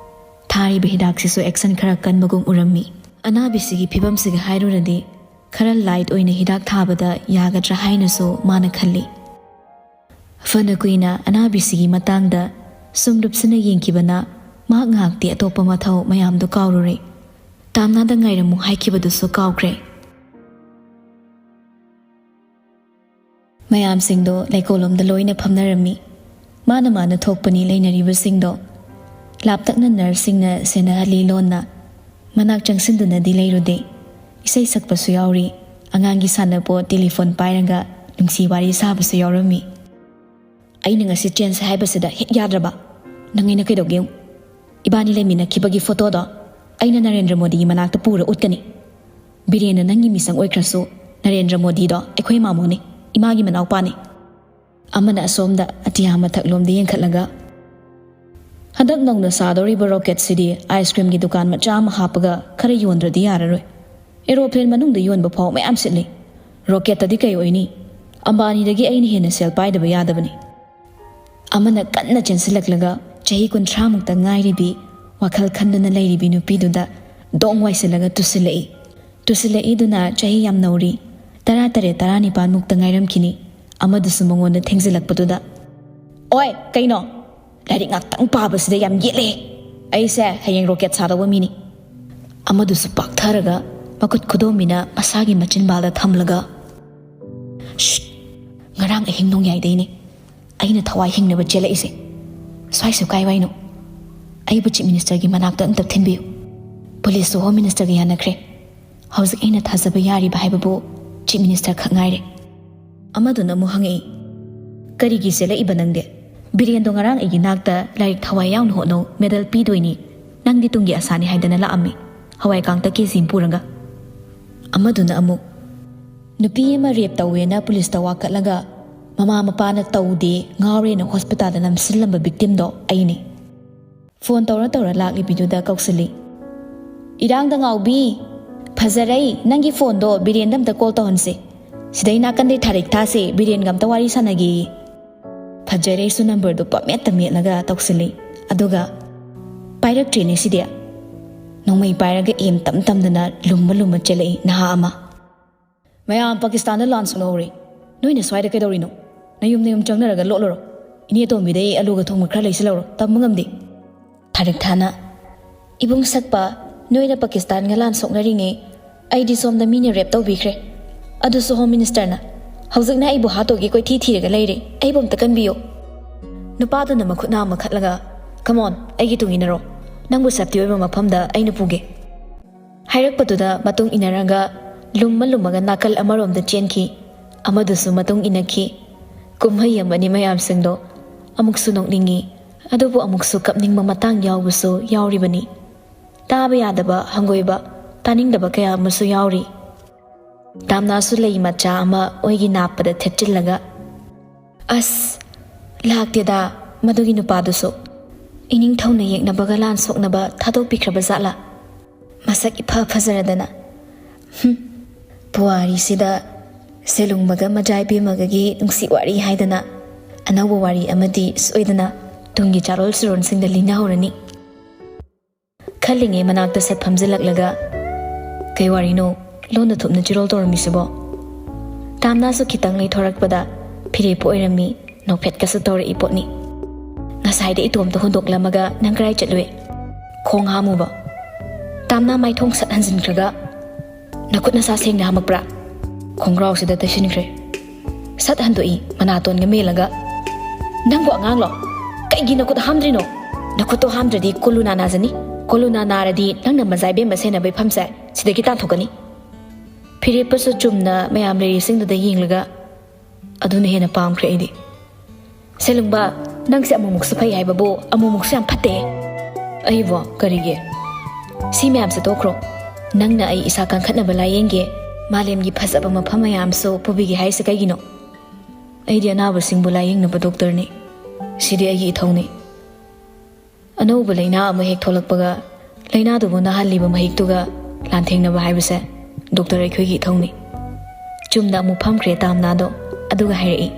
ꯊꯥꯔꯤꯕ ꯍꯤꯗꯥꯛꯁꯤꯁꯨ ꯑꯦꯛꯁꯟ ꯈꯔ ꯀꯟꯕꯒꯨꯝ ꯎꯔꯝꯃꯤ꯫ ꯑꯅꯥꯕꯤꯁꯤꯒꯤ ꯐꯤꯕꯝꯁꯤꯒ ꯍꯥꯏꯔꯨꯔꯗꯤ ꯈꯔ ꯂꯥꯏꯠ ꯑꯣꯏꯅ ꯍꯤꯗꯥꯛ ꯊꯥꯕꯗ ꯌꯥꯒꯗ꯭ꯔꯥ ꯍꯥꯏꯅꯁꯨ ꯃꯥꯅ ꯈꯜꯂꯤ꯫ ꯐꯅ ꯀꯨꯏꯅ ꯑꯅꯥꯕꯤꯁꯤꯒꯤ ꯃꯇꯥꯡꯗ ꯁꯨꯝ ꯂꯨꯞꯁꯤꯟꯅ ꯌꯦꯡꯈꯤꯕꯅ ꯃꯍꯥꯛ ꯉꯥꯏꯍꯥꯛꯇꯤ ꯑꯇꯣꯞꯄ ꯃꯊꯧ ꯃꯌꯥꯝꯗꯨ ꯀꯥꯎꯔꯨꯔꯦ꯫ ꯇꯥꯝꯅꯥꯗ ꯉꯥꯏꯔꯝꯃꯨ ꯍꯥꯏꯈꯤꯕꯗꯨꯁꯨ ꯀꯥꯎꯈ꯭ꯔꯦ꯫ ꯃꯌꯥꯝꯁꯤꯡꯗꯣ ꯂꯩꯀꯣꯜꯂꯣꯝꯗ ꯂꯣꯏꯅ ꯐꯝꯅꯔꯝꯃꯤ꯫ ꯃꯥꯅ ꯃꯥꯅ ꯊꯣꯛꯄꯅꯤ ꯂꯩꯅꯔꯤꯕꯁꯤꯡꯗꯣ꯫ ꯂꯥꯞꯇꯛꯅ ꯅꯔꯁꯁꯤꯡꯅ ꯁꯦꯟꯅꯍꯜꯂꯤ ꯂꯣꯟꯅ꯫ ꯃꯅꯥꯛ ꯆꯪꯁꯤꯟꯗꯨꯅꯗꯤ ꯂꯩꯔꯨꯗꯦ꯫ ꯏꯁꯩ ꯁꯛꯄꯁꯨ ꯌꯥꯎꯔꯤ꯫ ꯑꯉꯥꯡꯒꯤ ꯁꯥꯟꯅꯄꯣꯠ ꯇꯦꯂꯤꯐꯣꯟ ꯄꯥꯏꯔꯒ ꯅꯨꯡꯁꯤ ꯋꯥꯔꯤ ꯁꯥꯕꯁꯨ ꯌꯥꯎꯔꯝꯃꯤ꯫ "ꯑꯩꯅ ꯉꯁꯤ ꯆꯦꯟꯁꯦ ꯍꯥꯏꯕꯁꯤꯗ ꯍꯦꯛ ꯌꯥꯗ꯭ꯔꯕ? ꯅꯪ ꯑꯩꯅ ꯀꯩꯗꯧꯒꯦ ꯌꯦꯡꯉꯨ꯫ ꯏꯕꯥꯅꯤ ꯂꯩꯃꯤꯟꯅꯈꯤꯕꯒꯤ ꯐꯣꯇꯣꯗꯣ ꯑꯩꯅ ꯅꯔꯦꯟꯗ꯭ꯔ ꯃꯣꯗꯤꯒꯤ ꯃꯅꯥꯛꯇ ꯄꯨꯔ ꯎꯠꯀꯅꯤ꯫ ꯕꯤꯔꯦꯟꯅ ꯅꯪꯒꯤ ꯃꯤꯁꯪ ꯑꯣꯏꯈ꯭ꯔꯁꯨ, ꯅꯔꯦꯟꯗ꯭ꯔ ꯃꯣꯗꯤꯗꯣ ꯑꯩꯈꯣꯏ ꯃꯥꯃꯣꯅꯤ, ꯏꯃꯥꯒꯤ ꯃꯅꯥꯎꯄꯥꯅꯤ"꯫ ꯑꯃꯅ ꯑꯁꯣꯝꯗ ꯑꯇꯤꯌꯥ ꯃꯊꯛꯂꯣꯝꯗ ꯌꯦꯡꯈꯠꯂꯒ, "ꯍꯟꯗꯛ ꯅꯧꯅ ꯁꯥꯗꯧꯔꯤꯕ ꯔꯣꯀꯦꯠꯁꯤꯗꯤ ꯑꯥꯏꯁ ꯀ꯭ꯔꯤꯝꯒꯤ ꯗꯨꯀꯥꯟ ꯃꯆꯥ ꯑꯃ ꯍꯥꯞꯄꯒ ꯈꯔ ꯌꯣꯟꯗ꯭ꯔꯗꯤ ꯌꯥꯔꯔꯣꯏ꯫ ꯑꯦꯔꯣꯄ꯭ꯂꯦꯟ ꯃꯅꯨꯡꯗ ꯌꯣꯟꯕ ꯐꯥꯎ ꯃꯌꯥꯝ ꯁꯤꯠꯂꯤ꯫ ꯔꯣꯀꯦꯠꯇꯗꯤ ꯀꯩ ꯑꯣꯏꯅꯤ? ꯑꯝꯕꯥꯅꯤꯗꯒꯤ ꯑꯩꯅ ꯍꯦꯟꯅ ꯁꯦꯜ ꯄꯥꯏꯗꯕ ꯌꯥꯗꯕꯅꯤ"꯫ ꯑꯃꯅ ꯀꯟꯅ ꯆꯦꯟꯁꯤꯜꯂꯛꯂꯒ ꯆꯍꯤ ꯀꯨꯟꯊ꯭ꯔꯥꯃꯨꯛꯇ ꯉꯥꯏꯔꯤꯕꯤ, ꯋꯥꯈꯜ ꯈꯟꯗꯨꯅ ꯂꯩꯔꯤꯕꯤ ꯅꯨꯄꯤꯗꯨꯗ ꯗꯣꯡ ꯋꯥꯏꯁꯤꯜꯂꯒ ꯇꯨꯁꯤꯜꯂꯛꯏ꯫ ꯇꯨꯁꯤꯜꯂꯛꯏꯗꯨꯅ ꯆꯍꯤ ꯌꯥꯝ ꯅꯧꯔꯤ, ꯇꯔꯥꯇꯔꯦꯠ ꯇꯔꯥꯅꯤꯄꯥꯟꯃꯨꯛꯇ ꯉꯥꯏꯔꯝꯈꯤꯅꯤ꯫ ꯑꯃꯗꯨꯁꯨ ꯃꯉꯣꯟꯗ ꯊꯦꯡꯖꯤꯜꯂꯛꯄꯗꯨꯗ, "ꯑꯣꯏ, ꯀꯩꯅꯣ? ꯂꯥꯏꯔꯤꯛ ꯉꯥꯛꯇꯪ ꯄꯥꯕꯁꯤꯗ ꯌꯥꯝ ꯌꯦꯠꯂꯦ꯫ ꯑꯩꯁꯦ ꯍꯌꯦꯡ ꯔꯣꯀꯦꯠ ꯁꯥꯗꯧꯕ ꯃꯤꯅꯤ"꯫ ꯑꯃꯗꯨꯁꯨ ꯄꯥꯛꯊꯔꯒ ꯃꯈꯨꯠ ꯈꯨꯗꯣꯝꯕꯤꯅ ꯃꯁꯥꯒꯤ ꯃꯆꯤꯟꯕꯥꯜꯗ ꯊꯝꯂꯒ, "ꯁ꯭ꯠ! ꯉꯔꯥꯡ ꯑꯍꯤꯡ ꯅꯣꯡꯌꯥꯏꯗꯩꯅꯦ ꯑꯩꯅ ꯊꯋꯥꯏ ꯍꯤꯡꯅꯕ ꯆꯦꯜꯂꯛꯏꯁꯦ꯫ ꯁ꯭ꯋꯥꯏꯁꯤꯕꯨ ꯀꯥꯏ ꯋꯥꯏꯅꯣ? ꯑꯩꯕꯨ ꯆꯤꯐ ꯃꯤꯅꯤꯁꯇꯔꯒꯤ ꯃꯅꯥꯛꯇ ꯑꯝꯇ ꯊꯤꯟꯕꯤꯌꯨ꯫ ꯄꯨꯂꯤꯁꯁꯨ ꯍꯣꯝ ꯃꯤꯅꯤꯁꯇꯔꯒ ꯌꯥꯅꯈ꯭ꯔꯦ꯫ ꯍꯧꯖꯤꯛ ꯑꯩꯅ ꯊꯥꯖꯕ ꯌꯥꯔꯤꯕ ꯍꯥꯏꯕꯕꯨ ꯆꯤꯐ ꯃꯤꯅꯤꯁꯇꯔ ꯈꯛ ꯉꯥꯏꯔꯦ"꯫ ꯑꯃꯗꯨꯅ ꯑꯃꯨꯛ ꯍꯪꯉꯛꯏ, "ꯀꯔꯤꯒꯤ ꯆꯦꯜꯂꯛꯏꯕ ꯅꯪꯗꯤ? ꯕꯤꯔꯦꯟꯗꯣ ꯉꯔꯥꯡ ꯑꯩꯒꯤ ꯅꯥꯛꯇ ꯂꯥꯏꯔꯤꯛ ꯊꯋꯥꯏ ꯌꯥꯎꯅ ꯍꯣꯠꯅꯧ, ꯃꯦꯗꯜ ꯄꯤꯗꯣꯏꯅꯤ, ꯅꯪꯗꯤ ꯇꯨꯡꯒꯤ ꯑꯁꯥꯅꯤ ꯍꯥꯏꯗꯅ ꯂꯥꯛꯑꯝꯃꯤ, ꯍꯋꯥꯏ ꯀꯥꯡꯇꯛ ꯀꯦ ꯖꯤ ꯑꯃ ꯄꯨꯔꯒ"꯫ ꯑꯃꯗꯨꯅ ꯑꯃꯨꯛ, "ꯅꯨꯄꯤ ꯑꯃ ꯔꯦꯞ ꯇꯧꯋꯦꯅ ꯄꯨꯂꯤꯁꯇ ꯋꯥꯀꯠꯂꯒ ꯃꯃꯥ ꯃꯄꯥꯅ ꯇꯧꯗꯦ, ꯉꯥꯎꯔꯦꯅ ꯍꯣꯁꯄꯤꯇꯥꯜꯗ ꯅꯝꯁꯤꯜꯂꯝꯕ ꯚꯤꯛꯇꯤꯝꯗꯣ ꯑꯩꯅꯤ"꯫ ꯐꯣꯟ ꯇꯧꯔ ꯇꯧꯔ ꯂꯥꯛꯂꯤꯕꯤꯗꯨꯗ ꯀꯧꯁꯤꯜꯂꯤ, "ꯏꯔꯥꯡꯗ ꯉꯥꯎꯕꯤ, ꯐꯖꯔꯩ, ꯅꯪꯒꯤ ꯐꯣꯟꯗꯣ ꯕꯤꯔꯦꯟꯗ ꯑꯝꯇ ꯀꯣꯜ ꯇꯧꯍꯟꯁꯦ꯫ ꯁꯤꯗꯩ ꯅꯥꯀꯟꯗꯩ ꯊꯥꯔꯤꯛ ꯊꯥꯁꯦ, ꯕꯤꯔꯦꯟꯒ ꯑꯝꯇ ꯋꯥꯔꯤ ꯁꯥꯟꯅꯒꯦꯌꯦ"꯫ ꯐꯖꯔꯩꯁꯨ ꯅꯝꯕꯔꯗꯨ ꯄꯪꯃꯦꯠꯇ ꯃꯦꯠꯂꯒ ꯇꯧꯁꯤꯜꯂꯤ꯫ ꯑꯗꯨꯒ ꯄꯥꯏꯔꯛꯇ꯭ꯔꯦꯅꯦ ꯁꯤꯗꯤ꯫ ꯅꯣꯡꯃꯩ ꯄꯥꯏꯔꯒ ꯑꯦꯝ ꯇꯝ ꯇꯝꯗꯅ ꯂꯨꯝꯃ ꯂꯨꯝꯃ ꯆꯦꯜꯂꯛꯏ ꯅꯍꯥ ꯑꯃ꯫ "ꯃꯌꯥꯝ ꯄꯥꯀꯤꯁꯇꯥꯟꯗ ꯂꯥꯟ ꯁꯣꯛꯅꯍꯧꯔꯦ꯫ ꯅꯣꯏꯅ ꯁ꯭ꯋꯥꯏꯗ ꯀꯩꯗꯧꯔꯤꯅꯣ? ꯅꯌꯨꯝ ꯅꯌꯨꯝ ꯆꯪꯅꯔꯒ ꯂꯣꯠꯂꯨꯔꯣ꯫ ꯏꯅꯦ ꯇꯣꯝꯕꯤꯗꯩ ꯑꯂꯨꯒ ꯊꯨꯝꯒ ꯈꯔ ꯂꯩꯁꯤꯜꯍꯧꯔꯣ꯫ ꯇꯝꯕ ꯉꯝꯗꯦ"꯫ ꯊꯥꯔꯤꯛ ꯊꯥꯅ, "ꯏꯕꯨꯡ ꯁꯛꯄ, ꯅꯣꯏꯅ ꯄꯥꯀꯤꯁꯇꯥꯟꯒ ꯂꯥꯟ ꯁꯣꯛꯅꯔꯤꯉꯩ ꯑꯩꯗꯤ ꯁꯣꯝꯗ ꯃꯤꯅ ꯔꯦꯞ ꯇꯧꯕꯤꯈ꯭ꯔꯦ, ꯑꯗꯨꯁꯨ ꯍꯣꯝ ꯃꯤꯅꯤꯁꯇꯔꯅ꯫ ꯍꯧꯖꯤꯛꯅ ꯑꯩꯕꯨ ꯍꯥꯠꯇꯣꯛꯒꯦ ꯀꯣꯏꯊꯤ ꯊꯤꯔꯒ ꯂꯩꯔꯦ꯫ ꯑꯩꯕꯨ ꯑꯝꯇ ꯀꯟꯕꯤꯌꯣ"꯫ ꯅꯨꯄꯥꯗꯨꯅ ꯃꯈꯨꯠ ꯅꯥꯝꯃ ꯈꯠꯂꯒ, "Come on, ꯑꯩꯒꯤ ꯇꯨꯡ ꯏꯟꯅꯔꯣ꯫ ꯅꯪꯕꯨ ꯁꯦꯞꯇꯤ ꯑꯣꯏꯕ ꯃꯐꯝꯗ ꯑꯩꯅ ꯄꯨꯒꯦ"꯫ ꯍꯥꯏꯔꯛꯄꯗꯨꯗ ꯃꯇꯨꯡ ꯏꯟꯅꯔꯒ ꯂꯨꯝꯃ ꯂꯨꯝꯃꯒ ꯅꯥꯀꯜ ꯑꯃꯔꯣꯝꯗ ꯆꯦꯟꯈꯤ꯫ ꯑꯃꯗꯨꯁꯨ ꯃꯇꯨꯡ ꯏꯟꯅꯈꯤ꯫ ꯀꯨꯝꯍꯩ ꯑꯃꯅꯤ ꯃꯌꯥꯝꯁꯤꯡꯗꯣ꯫ ꯑꯃꯨꯛꯁꯨ ꯅꯣꯛꯅꯤꯡꯉꯤ, ꯑꯗꯨꯕꯨ ꯑꯃꯨꯛꯁꯨ ꯀꯞꯅꯤꯡꯕ ꯃꯇꯥꯡ ꯌꯥꯎꯕꯁꯨ ꯌꯥꯎꯔꯤꯕꯅꯤ꯫ ꯇꯥꯕ ꯌꯥꯗꯕ, ꯍꯪꯒꯣꯏꯕ, ꯇꯥꯅꯤꯡꯗꯕ ꯀꯌꯥ ꯑꯃꯁꯨ ꯌꯥꯎꯔꯤ꯫ ꯇꯥꯝꯅꯥꯁꯨ ꯂꯩ ꯃꯆꯥ ꯑꯃ ꯑꯣꯏꯒꯤ ꯅꯥꯞꯄꯗ ꯊꯦꯠꯆꯤꯜꯂꯒ, "ꯑꯁ, ꯂꯥꯛꯇꯦꯗ ꯃꯗꯨꯒꯤ ꯅꯨꯄꯥꯗꯨꯁꯨ꯫ ꯏꯅꯤꯡꯊꯧꯅ ꯌꯦꯛꯅꯕꯒ ꯂꯥꯟ ꯁꯣꯛꯅꯕ ꯊꯥꯗꯣꯛꯄꯤꯈ꯭ꯔꯕ ꯖꯥꯠꯂꯥ? ꯃꯁꯛ ꯏꯐ ꯐꯖꯔꯗꯅ꯫ ꯍꯨꯝ, ꯄꯨꯋꯥꯔꯤꯁꯤꯗ ꯁꯦꯂꯨꯡꯕꯒ ꯃꯖꯥꯏꯕꯦꯝꯃꯒꯒꯤ ꯅꯨꯡꯁꯤ ꯋꯥꯔꯤ ꯍꯥꯏꯗꯅ ꯑꯅꯧꯕ ꯋꯥꯔꯤ ꯑꯃꯗꯤ ꯁꯣꯏꯗꯅ ꯇꯨꯡꯒꯤ ꯆꯥꯔꯣꯜ ꯁꯨꯔꯣꯟꯁꯤꯡꯗ ꯂꯤꯅꯍꯧꯔꯅꯤ"꯫ ꯈꯜꯂꯤꯉꯩ ꯃꯅꯥꯛꯇ ꯁꯠ ꯐꯝꯖꯤꯜꯂꯛꯂꯒ, "ꯀꯩ ꯋꯥꯔꯤꯅꯣ ꯂꯣꯟꯗ ꯊꯨꯞꯅ ꯆꯤꯔꯣꯜ ꯇꯧꯔꯝꯃꯤꯁꯤꯕꯣ?" ꯇꯥꯝꯅꯥꯁꯨ ꯈꯤꯇꯪ ꯂꯩꯊꯣꯔꯛꯄꯗ ꯐꯤꯔꯦꯞꯄꯨ ꯑꯣꯏꯔꯝꯃꯤ, ꯅꯣꯛꯐꯦꯠꯀꯁꯨ ꯇꯧꯔꯛꯏ ꯄꯣꯠꯅꯤ꯫ ꯉꯁꯥꯏꯗ ꯏꯇꯣꯝꯇ ꯍꯨꯟꯗꯣꯛꯂꯝꯃꯒ ꯅꯪ ꯀꯔꯥꯏ ꯆꯠꯂꯨꯏ? ꯈꯣꯡ ꯍꯥꯝꯃꯨꯕ꯫ ꯇꯥꯝꯅꯥ ꯃꯥꯏꯊꯣꯡ ꯁꯠ ꯍꯟꯖꯤꯟꯈ꯭ꯔꯒ, "ꯅꯈꯨꯠ ꯅꯁꯥ ꯁꯦꯡꯅ ꯍꯥꯝꯃꯛꯄ꯭ꯔꯥ?" ꯈꯣꯡꯒ꯭ꯔꯥꯎꯁꯤꯗ ꯇꯩꯁꯤꯟꯈ꯭ꯔꯦ꯫ ꯁꯠ ꯍꯟꯗꯣꯛꯏ, ꯃꯅꯥꯇꯣꯟꯒ ꯃꯦꯜꯂꯒ, "ꯅꯪꯕꯨ ꯑꯉꯥꯡꯂꯣ? ꯀꯩꯒꯤ ꯅꯈꯨꯠ ꯍꯥꯝꯗ꯭ꯔꯤꯅꯣ? ꯅꯈꯨꯠꯇꯣ ꯍꯥꯝꯗ꯭ꯔꯗꯤ ꯀꯣꯂꯨꯅꯥ ꯅꯥꯖꯅꯤ꯫ ꯀꯣꯂꯨꯅꯥ ꯅꯥꯔꯗꯤ ꯅꯪꯅ ꯃꯖꯥ ꯏꯕꯦꯝꯃ ꯁꯦꯟꯅꯕꯩ ꯐꯝꯁꯦ ꯁꯤꯗꯒꯤ ꯇꯥꯟꯊꯣꯛꯀꯅꯤ꯫" ꯐꯤꯔꯦꯞꯄꯁꯨ ꯆꯨꯝꯅ ꯃꯌꯥꯝ ꯂꯩꯔꯤꯁꯤꯡꯗꯨꯗ ꯌꯦꯡꯂꯒ, "ꯑꯗꯨꯅ ꯍꯦꯟꯅ ꯄꯥꯝꯈ꯭ꯔꯦ ꯑꯩꯗꯤ꯫" "ꯁꯦꯂꯨꯡꯕ, ꯅꯪꯁꯦ ꯑꯃꯨꯛꯃꯨꯛꯁꯨ ꯐꯩ ꯍꯥꯏꯕꯕꯨ ꯑꯃꯨꯛꯃꯨꯛꯁꯨ ꯌꯥꯝ ꯐꯠꯇꯦ꯫" "ꯑꯩꯕꯣ? ꯀꯔꯤꯒꯤ?" "ꯁꯤ ꯃꯌꯥꯝꯁꯦ ꯇꯣꯛꯈ꯭ꯔꯣ꯫ ꯅꯪꯅ ꯑꯩ ꯏꯁꯥ ꯀꯟꯈꯠꯅꯕ ꯂꯥꯏꯌꯦꯡꯒꯦ, ꯃꯥꯂꯦꯝꯒꯤ ꯐꯖꯕ ꯃꯐꯝ ꯃꯌꯥꯝꯁꯨ ꯄꯨꯕꯤꯒꯦ ꯍꯥꯏꯔꯤꯁꯦ ꯀꯩꯒꯤꯅꯣ?" "ꯑꯩꯗꯤ ꯑꯅꯥꯕꯁꯤꯡꯕꯨ ꯂꯥꯏꯌꯦꯡꯅꯕ ꯗꯣꯛꯇꯔꯅꯤ꯫ ꯁꯤꯗꯤ ꯑꯩꯒꯤ ꯏꯊꯧꯅꯤ꯫" ꯑꯅꯧꯕ ꯂꯥꯏꯅꯥ ꯑꯃ ꯍꯦꯛ ꯊꯣꯛꯂꯛꯄꯒ, ꯂꯥꯏꯅꯥꯗꯨꯕꯨ ꯅꯥꯍꯜꯂꯤꯕ ꯃꯍꯤꯛꯇꯨꯒ ꯂꯥꯟꯊꯦꯡꯅꯕ ꯍꯥꯏꯕꯁꯦ ꯗꯣꯛꯇꯔ ꯑꯩꯈꯣꯏꯒꯤ ꯏꯊꯧꯅꯤ꯫ ꯆꯨꯝꯅ ꯑꯃꯨꯛ ꯐꯝꯈ꯭ꯔꯦ ꯇꯥꯝꯅꯥꯗꯣ, ꯑꯗꯨꯒ ꯍꯥꯏꯔꯛꯏ,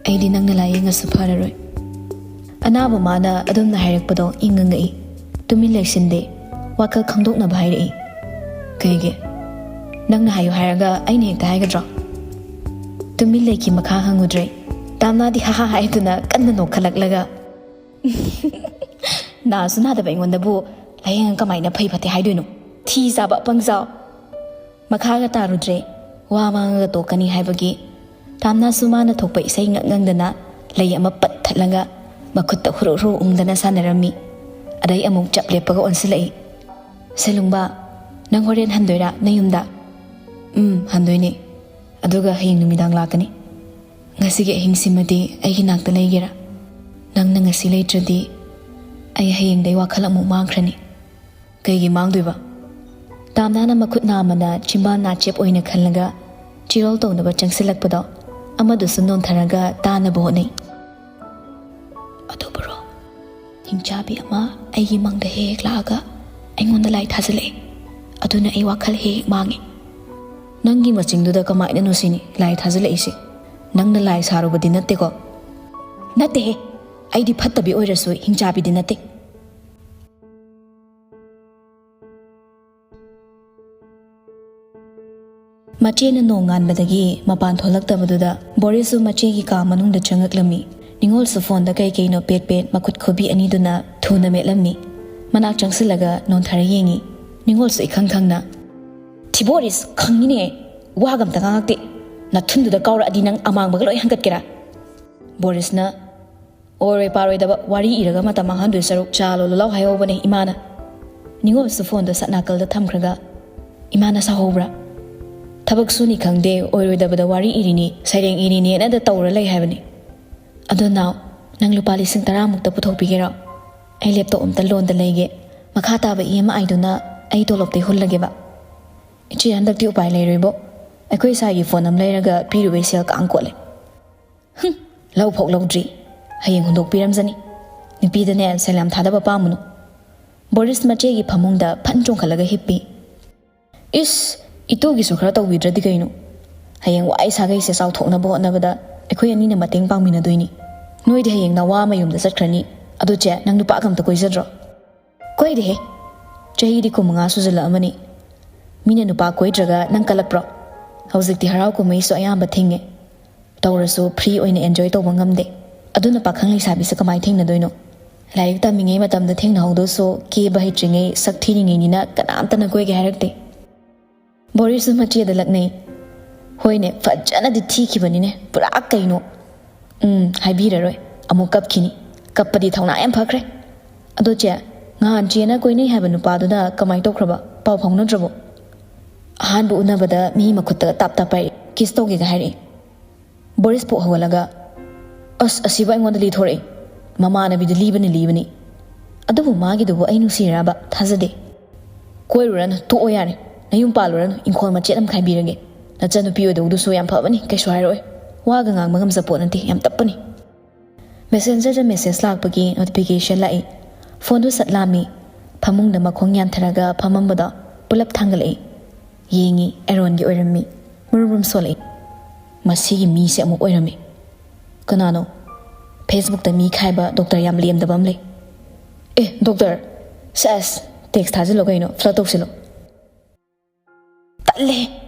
"ꯑꯩꯗꯤ ꯅꯪꯅ ꯂꯥꯏꯌꯦꯡꯉꯁꯨ ꯐꯔꯔꯣꯏ꯫" ꯑꯅꯥꯕ ꯃꯥꯅ ꯑꯗꯨꯝꯅ ꯍꯥꯏꯔꯛꯄꯗꯣ ꯏꯪꯉ ꯉꯛꯏ꯫ ꯇꯨꯃꯤꯟ ꯂꯩꯁꯤꯟꯗꯦ, ꯋꯥꯈꯜ ꯈꯪꯗꯣꯛꯅꯕ ꯍꯥꯏꯔꯛꯏ꯫ "ꯀꯩꯒꯤ? ꯅꯪꯅ ꯍꯥꯏꯌꯨ ꯍꯥꯏꯔꯒ ꯑꯩꯅ ꯍꯦꯛꯇ ꯍꯥꯏꯒꯗ꯭ꯔꯣ?" ꯇꯨꯃꯤꯟ ꯂꯩꯈꯤ, ꯃꯈꯥ ꯍꯪꯉꯨꯗ꯭ꯔꯦ꯫ ꯇꯥꯝꯅꯥꯗꯤ ꯍꯥ ꯍꯥ ꯍꯥꯏꯗꯨꯅ ꯀꯟꯅ ꯅꯣꯛꯈꯠꯂꯛꯂꯒ, "ꯅꯥꯁꯨ ꯅꯥꯗꯕ ꯑꯩꯉꯣꯟꯗꯕꯨ ꯂꯥꯏꯌꯦꯡꯉ ꯀꯃꯥꯏꯅ ꯐꯩ ꯐꯠꯇꯦ ꯍꯥꯏꯗꯣꯏꯅꯣ? ꯊꯤ ꯆꯥꯕ ꯑꯄꯪꯖꯥꯎ!" ꯃꯈꯥꯒ ꯇꯥꯔꯨꯗ꯭ꯔꯦ, ꯋꯥ ꯃꯥꯡꯉꯒ ꯇꯣꯛꯀꯅꯤ ꯍꯥꯏꯕꯒꯤ꯫ ꯇꯥꯝꯅꯥꯁꯨ ꯃꯥꯅ ꯊꯣꯛꯄ ꯏꯁꯩ ꯉꯛ ꯉꯪꯗꯅ ꯂꯩ ꯑꯃ ꯄꯠ ꯊꯠꯂꯒ ꯃꯈꯨꯠꯇ ꯍꯨꯔꯨ ꯍꯨꯔꯨ ꯎꯪꯗꯅ ꯁꯥꯟꯅꯔꯝꯃꯤ꯫ ꯑꯗꯩ ꯑꯃꯨꯛ ꯆꯞ ꯂꯦꯞꯄꯒ ꯑꯣꯟꯁꯤꯜꯂꯛꯏ꯫ "ꯁꯦꯂꯨꯡꯕ, ꯅꯪ ꯍꯣꯔꯦꯟ ꯍꯟꯗꯣꯏꯔꯥ ꯅꯌꯨꯝꯗ?" "ꯎꯝ, ꯍꯟꯗꯣꯏꯅꯦ꯫ ꯑꯗꯨꯒ ꯍꯌꯦꯡ ꯅꯨꯃꯤꯗꯥꯡ ꯂꯥꯛꯀꯅꯤ꯫ ꯉꯁꯤꯒꯤ ꯑꯍꯤꯡꯁꯤꯃꯗꯤ ꯑꯩꯒꯤ ꯅꯥꯛꯇ ꯂꯩꯒꯦꯔꯥ? ꯅꯪꯅ ꯉꯁꯤ ꯂꯩꯇ꯭ꯔꯗꯤ ꯑꯩ ꯍꯌꯦꯡꯗꯩ ꯋꯥꯈꯜ ꯑꯃꯨꯛ ꯃꯥꯡꯈ꯭ꯔꯅꯤ꯫" "ꯀꯩꯒꯤ ꯃꯥꯡꯗꯣꯏꯕ?" ꯇꯥꯝꯅꯥꯅ ꯃꯈꯨꯠ ꯅꯥꯝꯃꯅ ꯆꯤꯝꯕꯥꯜ ꯅꯥꯆꯦꯞ ꯑꯣꯏꯅ ꯈꯜꯂꯒ ꯆꯤꯔꯣꯜ ꯇꯧꯅꯕ ꯆꯪꯁꯤꯜꯂꯛꯄꯗꯣ ꯑꯃꯗꯨꯁꯨ ꯅꯣꯟꯊꯔꯒ ꯇꯥꯅꯕ ꯍꯣꯠꯅꯩ꯫ "ꯑꯗꯨꯕꯨꯔꯣ, ꯍꯤꯡꯆꯥꯕꯤ ꯑꯃ ꯑꯩꯒꯤ ꯃꯪꯗ ꯍꯦꯛ ꯍꯦꯛ ꯂꯥꯛꯑꯒ ꯑꯩꯉꯣꯟꯗ ꯂꯥꯏ ꯊꯥꯖꯤꯜꯂꯛꯑꯦ꯫ ꯑꯗꯨꯅ ꯑꯩ ꯋꯥꯈꯜ ꯍꯦꯛ ꯍꯦꯛ ꯃꯥꯡꯉꯦ꯫" "ꯅꯪꯒꯤ ꯃꯆꯤꯡꯗꯨꯗ ꯀꯃꯥꯏꯅꯅꯣ ꯁꯤꯅꯤ ꯂꯥꯏ ꯊꯥꯖꯤꯜꯂꯛꯏꯁꯦ? ꯅꯪꯅ ꯂꯥꯏ ꯁꯥꯔꯨꯕꯗꯤ ꯅꯠꯇꯦꯀꯣ?" "ꯅꯠꯇꯦꯍꯦ, ꯑꯩꯗꯤ ꯐꯠꯇꯕꯤ ꯑꯣꯏꯔꯁꯨ ꯍꯤꯡꯆꯥꯕꯤꯗꯤ ꯅꯠꯇꯦ꯫" ꯃꯆꯦꯅ ꯅꯣꯡꯉꯥꯟꯕꯗꯒꯤ ꯃꯄꯥꯟ ꯊꯣꯛꯂꯛꯇꯕꯗꯨꯗ ꯕꯣꯔꯤꯁꯁꯨ ꯃꯆꯦꯒꯤ ꯀꯥ ꯃꯅꯨꯡꯗ ꯆꯪꯉꯛꯂꯝꯃꯤ꯫ ꯅꯤꯉꯣꯜꯁꯨ ꯐꯣꯟꯗ ꯀꯩ ꯀꯩꯅꯣ ꯄꯦꯠ ꯄꯦꯠ ꯃꯈꯨꯠ ꯈꯨꯕꯤ ꯑꯅꯤꯗꯨꯅ ꯊꯨꯅ ꯃꯦꯠꯂꯝꯃꯤ꯫ ꯃꯅꯥꯛ ꯆꯪꯁꯤꯜꯂꯒ ꯅꯣꯟꯊꯔ ꯌꯦꯡꯉꯤ꯫ ꯅꯤꯉꯣꯜꯁꯨ ꯏꯈꯪ ꯈꯪꯅ, "ꯊꯤꯕꯣꯔꯤꯁ, ꯈꯪꯉꯤꯅꯦ, ꯋꯥꯒ ꯑꯝꯇ ꯉꯥꯡꯉꯛꯇꯦ꯫ ꯅꯊꯨꯟꯗꯨꯗ ꯀꯥꯎꯔꯛꯑꯗꯤ ꯅꯪ ꯑꯃꯥꯡꯕꯒ ꯂꯣꯏ ꯍꯟꯒꯠꯀꯦꯔꯥ?" ꯕꯣꯔꯤꯁꯅ, "ꯑꯣꯏꯔꯣꯏ ꯄꯥꯔꯣꯏꯗꯕ ꯋꯥꯔꯤ ꯏꯔꯒ ꯃꯇꯝ ꯃꯥꯡꯍꯟꯗꯣꯏ ꯁꯔꯨꯛ ꯆꯥ ꯂꯣꯜꯂꯨ ꯂꯥꯎ ꯍꯥꯏꯍꯧꯕꯅꯦ ꯏꯃꯥꯅ꯫" ꯅꯤꯉꯣꯜꯁꯨ ꯐꯣꯟꯗꯣ ꯁꯠ ꯅꯥꯀꯜꯗ ꯊꯝꯈ꯭ꯔꯒ, "ꯏꯃꯥꯅ ꯁꯥꯎꯍꯧꯕ꯭ꯔꯥ?" "ꯊꯕꯛ ꯁꯨꯅꯤ ꯈꯪꯗꯦ, ꯑꯣꯏꯔꯣꯏꯗꯕꯗ ꯋꯥꯔꯤ ꯏꯔꯤꯅꯤ, ꯁꯩꯔꯦꯡ ꯏꯔꯤꯅꯦꯅꯗ ꯇꯧꯔ ꯂꯩ ꯍꯥꯏꯕꯅꯤ꯫ ꯑꯗꯣ ꯅꯥꯎ, ꯅꯪ ꯂꯨꯄꯥ ꯂꯤꯁꯤꯡ ꯇꯔꯥꯃꯨꯛꯇ ꯄꯨꯊꯣꯛꯄꯤꯒꯦꯔꯣ? ꯑꯩ ꯂꯦꯞꯇꯣꯞ ꯑꯝꯇ ꯂꯣꯟꯗ ꯂꯩꯒꯦ꯫ ꯃꯈꯥ ꯇꯥꯕ ꯏ ꯑꯦꯝ ꯑꯥꯏꯗꯨꯅ ꯑꯩ ꯇꯣꯂꯣꯞꯇꯩ ꯍꯨꯜꯂꯒꯦꯕ꯫" "ꯏꯆꯦ, ꯍꯟꯗꯛꯇꯤ ꯎꯄꯥꯏ ꯂꯩꯔꯣꯏꯕꯣ꯫ ꯑꯩꯈꯣꯏ ꯏꯁꯥꯒꯤ ꯐꯣꯟ ꯑꯃ ꯂꯩꯔꯒ ꯄꯤꯔꯨꯕꯩ ꯁꯦꯜ ꯀꯥꯡ ꯀꯣꯠꯂꯦ꯫" "ꯍꯨꯝ, ꯂꯧ ꯐꯥꯎ ꯂꯧꯗ꯭ꯔꯤ꯫ ꯍꯌꯦꯡ ꯍꯨꯟꯗꯣꯛꯄꯤꯔꯝꯖꯅꯤ꯫ ꯅꯨꯄꯤꯗꯅꯦ ꯁꯦꯜ ꯌꯥꯝ ꯊꯥꯗꯕ ꯄꯥꯝꯃꯨꯅꯨ꯫" ꯕꯣꯔꯤꯁ ꯃꯆꯦꯒꯤ ꯐꯃꯨꯡꯗ ꯐꯟ ꯆꯣꯡꯈꯠꯂꯒ ꯍꯤꯞꯄꯤ꯫ "ꯏꯁ, ꯏꯇꯨꯒꯤꯁꯨ ꯈꯔ ꯇꯧꯕꯤꯗ꯭ꯔꯗꯤ ꯀꯩꯅꯣ? ꯍꯌꯦꯡ ꯋꯥꯏ ꯁꯥꯒꯩꯁꯦ ꯆꯥꯎꯊꯣꯛꯅꯕ ꯍꯣꯠꯅꯕꯗ ꯑꯩꯈꯣꯏ ꯑꯅꯤꯅ ꯃꯇꯦꯡ ꯄꯥꯡꯃꯤꯟꯅꯗꯣꯏꯅꯤ꯫ ꯅꯣꯏꯗꯤ ꯍꯌꯦꯡ ꯅꯋꯥ ꯃꯌꯨꯝꯗ ꯆꯠꯈ꯭ꯔꯅꯤ꯫ ꯑꯗꯨ ꯆꯦ, ꯅꯪ ꯅꯨꯄꯥꯒ ꯑꯝꯇ ꯀꯣꯏꯖꯗ꯭ꯔꯣ?" "ꯀꯣꯏꯗꯦꯍꯦ꯫ ꯆꯍꯤꯗꯤ ꯀꯨꯟꯃꯉꯥ ꯁꯨꯖꯜꯂꯛꯑꯃꯅꯤ꯫ ꯃꯤꯅ ꯅꯨꯄꯥ ꯀꯣꯏꯗ꯭ꯔꯒ ꯅꯪ ꯀꯜꯂꯛꯄ꯭ꯔꯣ? ꯍꯧꯖꯤꯛꯇꯤ ꯍꯔꯥꯎ ꯀꯨꯝꯍꯩꯁꯨ ꯑꯌꯥꯝꯕ ꯊꯤꯡꯉꯦ꯫ ꯇꯧꯔꯁꯨ ꯐ꯭ꯔꯤ ꯑꯣꯏꯅ ꯑꯦꯟꯖꯣꯏ ꯇꯧꯕ ꯉꯝꯗꯦ꯫ ꯑꯗꯨꯅ ꯄꯥꯈꯪ ꯂꯩꯁꯥꯕꯤꯁꯦ ꯀꯃꯥꯏꯅ ꯊꯦꯡꯅꯗꯣꯏꯅꯣ? ꯂꯥꯏꯔꯤꯛ ꯇꯝꯃꯤꯉꯩ ꯃꯇꯝꯗ ꯊꯦꯡꯅꯍꯧꯗꯧꯁꯨ ꯀꯦꯕ ꯍꯩꯇ꯭ꯔꯤꯉꯩ ꯁꯛ ꯊꯤꯔꯤꯉꯩꯅꯤꯅ ꯀꯅꯥꯝꯇꯅ ꯀꯣꯏꯒꯦ ꯍꯥꯏꯔꯛꯇꯦ꯫" ꯕꯣꯔꯤꯁꯁꯨ ꯃꯆꯦꯗ ꯂꯛꯅꯩ꯫ "ꯍꯣꯏꯅꯦ, ꯐꯖꯅꯗꯤ ꯊꯤꯈꯤꯕꯅꯤꯅꯦ, ꯄꯨꯔꯥ ꯀꯩꯅꯣ꯫ ꯎꯝ, ꯍꯥꯏꯕꯤꯔꯔꯣꯏ, ꯑꯃꯨꯛ ꯀꯞꯈꯤꯅꯤ꯫ ꯀꯞꯄꯗꯤ ꯊꯧꯅꯥ ꯌꯥꯝ ꯐꯈ꯭ꯔꯦ꯫ ꯑꯗꯣ ꯆꯦ, ꯅꯍꯥꯟ ꯆꯦꯅ ꯀꯣꯏꯅꯩ ꯍꯥꯏꯕ ꯅꯨꯄꯥꯗꯨꯅ ꯀꯃꯥꯏꯅ ꯇꯧꯈ꯭ꯔꯕ? ꯄꯥꯎ ꯐꯥꯎꯅꯗ꯭ꯔꯕꯣ?" "ꯑꯍꯥꯟꯕ ꯎꯅꯕꯗ ꯃꯤ ꯃꯈꯨꯠꯇ ꯇꯥꯞ ꯇꯥꯞ ꯄꯥꯏꯔꯛꯑꯦ, ꯀꯤꯁ ꯇꯧꯒꯦꯒ ꯍꯥꯏꯔꯛꯑꯦ꯫" ꯕꯣꯔꯤꯁ ꯄꯣꯛ ꯍꯧꯒꯠꯂꯒ, "ꯑꯁ, ꯑꯁꯤꯕꯨ ꯑꯩꯉꯣꯟꯗ ꯂꯤꯊꯣꯔꯛꯑꯦ꯫ ꯃꯃꯥꯟꯅꯕꯤꯗ ꯂꯤꯕꯅꯤ, ꯂꯤꯕꯅꯤ꯫ ꯑꯗꯨꯕꯨ ꯃꯥꯒꯤꯗꯨꯕꯨ ꯑꯩ ꯅꯨꯡꯁꯤꯔꯕ? ꯊꯥꯖꯗꯦ꯫ ꯀꯣꯏꯔꯨꯔꯅꯨ, ꯇꯣꯛꯑꯣ ꯌꯥꯔꯦ꯫ ꯅꯌꯨꯝ ꯄꯥꯜꯂꯨꯔꯅꯨ, ꯏꯪꯈꯣꯜ ꯃꯆꯦꯠ ꯑꯃ ꯈꯥꯏꯕꯤꯔꯒꯦ꯫ ꯅꯆꯟꯅꯨꯄꯤ ꯑꯣꯏꯗꯧꯗꯨꯁꯨ ꯌꯥꯝ ꯐꯕꯅꯤ, ꯀꯩꯁꯨ ꯍꯥꯏꯔꯛꯑꯣꯏ꯫ ꯋꯥꯒ ꯉꯥꯡꯕ ꯉꯝꯖꯄꯣꯠ ꯅꯠꯇꯦ, ꯌꯥꯝ ꯇꯞꯄꯅꯤ꯫" ꯃꯦꯁꯦꯟꯖꯔꯗ ꯃꯦꯁꯦꯖ ꯂꯥꯛꯄꯒꯤ ꯅꯣꯇꯤꯐꯤꯀꯦꯁꯟ ꯂꯥꯛꯏ꯫ ꯐꯣꯟꯗꯨ ꯁꯠ ꯂꯥꯝꯃꯤ꯫ ꯐꯃꯨꯡꯗ ꯃꯈꯣꯡ ꯌꯥꯟꯊꯔꯒ ꯐꯝꯃꯝꯕꯗꯣ ꯄꯨꯂꯞ ꯊꯥꯡꯒꯠꯂꯛꯏ꯫ ꯌꯦꯡꯉꯤ, ꯑꯦꯔꯣꯟꯒꯤ ꯑꯣꯏꯔꯝꯃꯤ꯫ ꯃꯨꯔꯨꯝ ꯃꯨꯔꯨꯝ ꯁꯣꯜꯂꯛꯏ꯫ "ꯃꯁꯤꯒꯤ ꯃꯤꯁꯦ ꯑꯃꯨꯛ ꯑꯣꯏꯔꯝꯃꯤ꯫ ꯀꯅꯥꯅꯣ? ꯐꯦꯁꯕꯨꯛꯇ ꯃꯤ ꯈꯥꯏꯕ ꯗꯣꯛꯇꯔ ꯌꯥꯝ ꯂꯦꯝꯗꯕ ꯑꯃ ꯂꯩ꯫ ꯑꯦ, ꯗꯣꯛꯇꯔ? ꯁꯦꯁ, ꯇꯦꯛꯁ ꯊꯥꯖꯤꯜꯂꯣ ꯀꯩꯅꯣ, ꯐ꯭ꯂꯠ ꯇꯧꯁꯤꯜꯂꯣ꯫" "ꯇꯜꯂꯦ,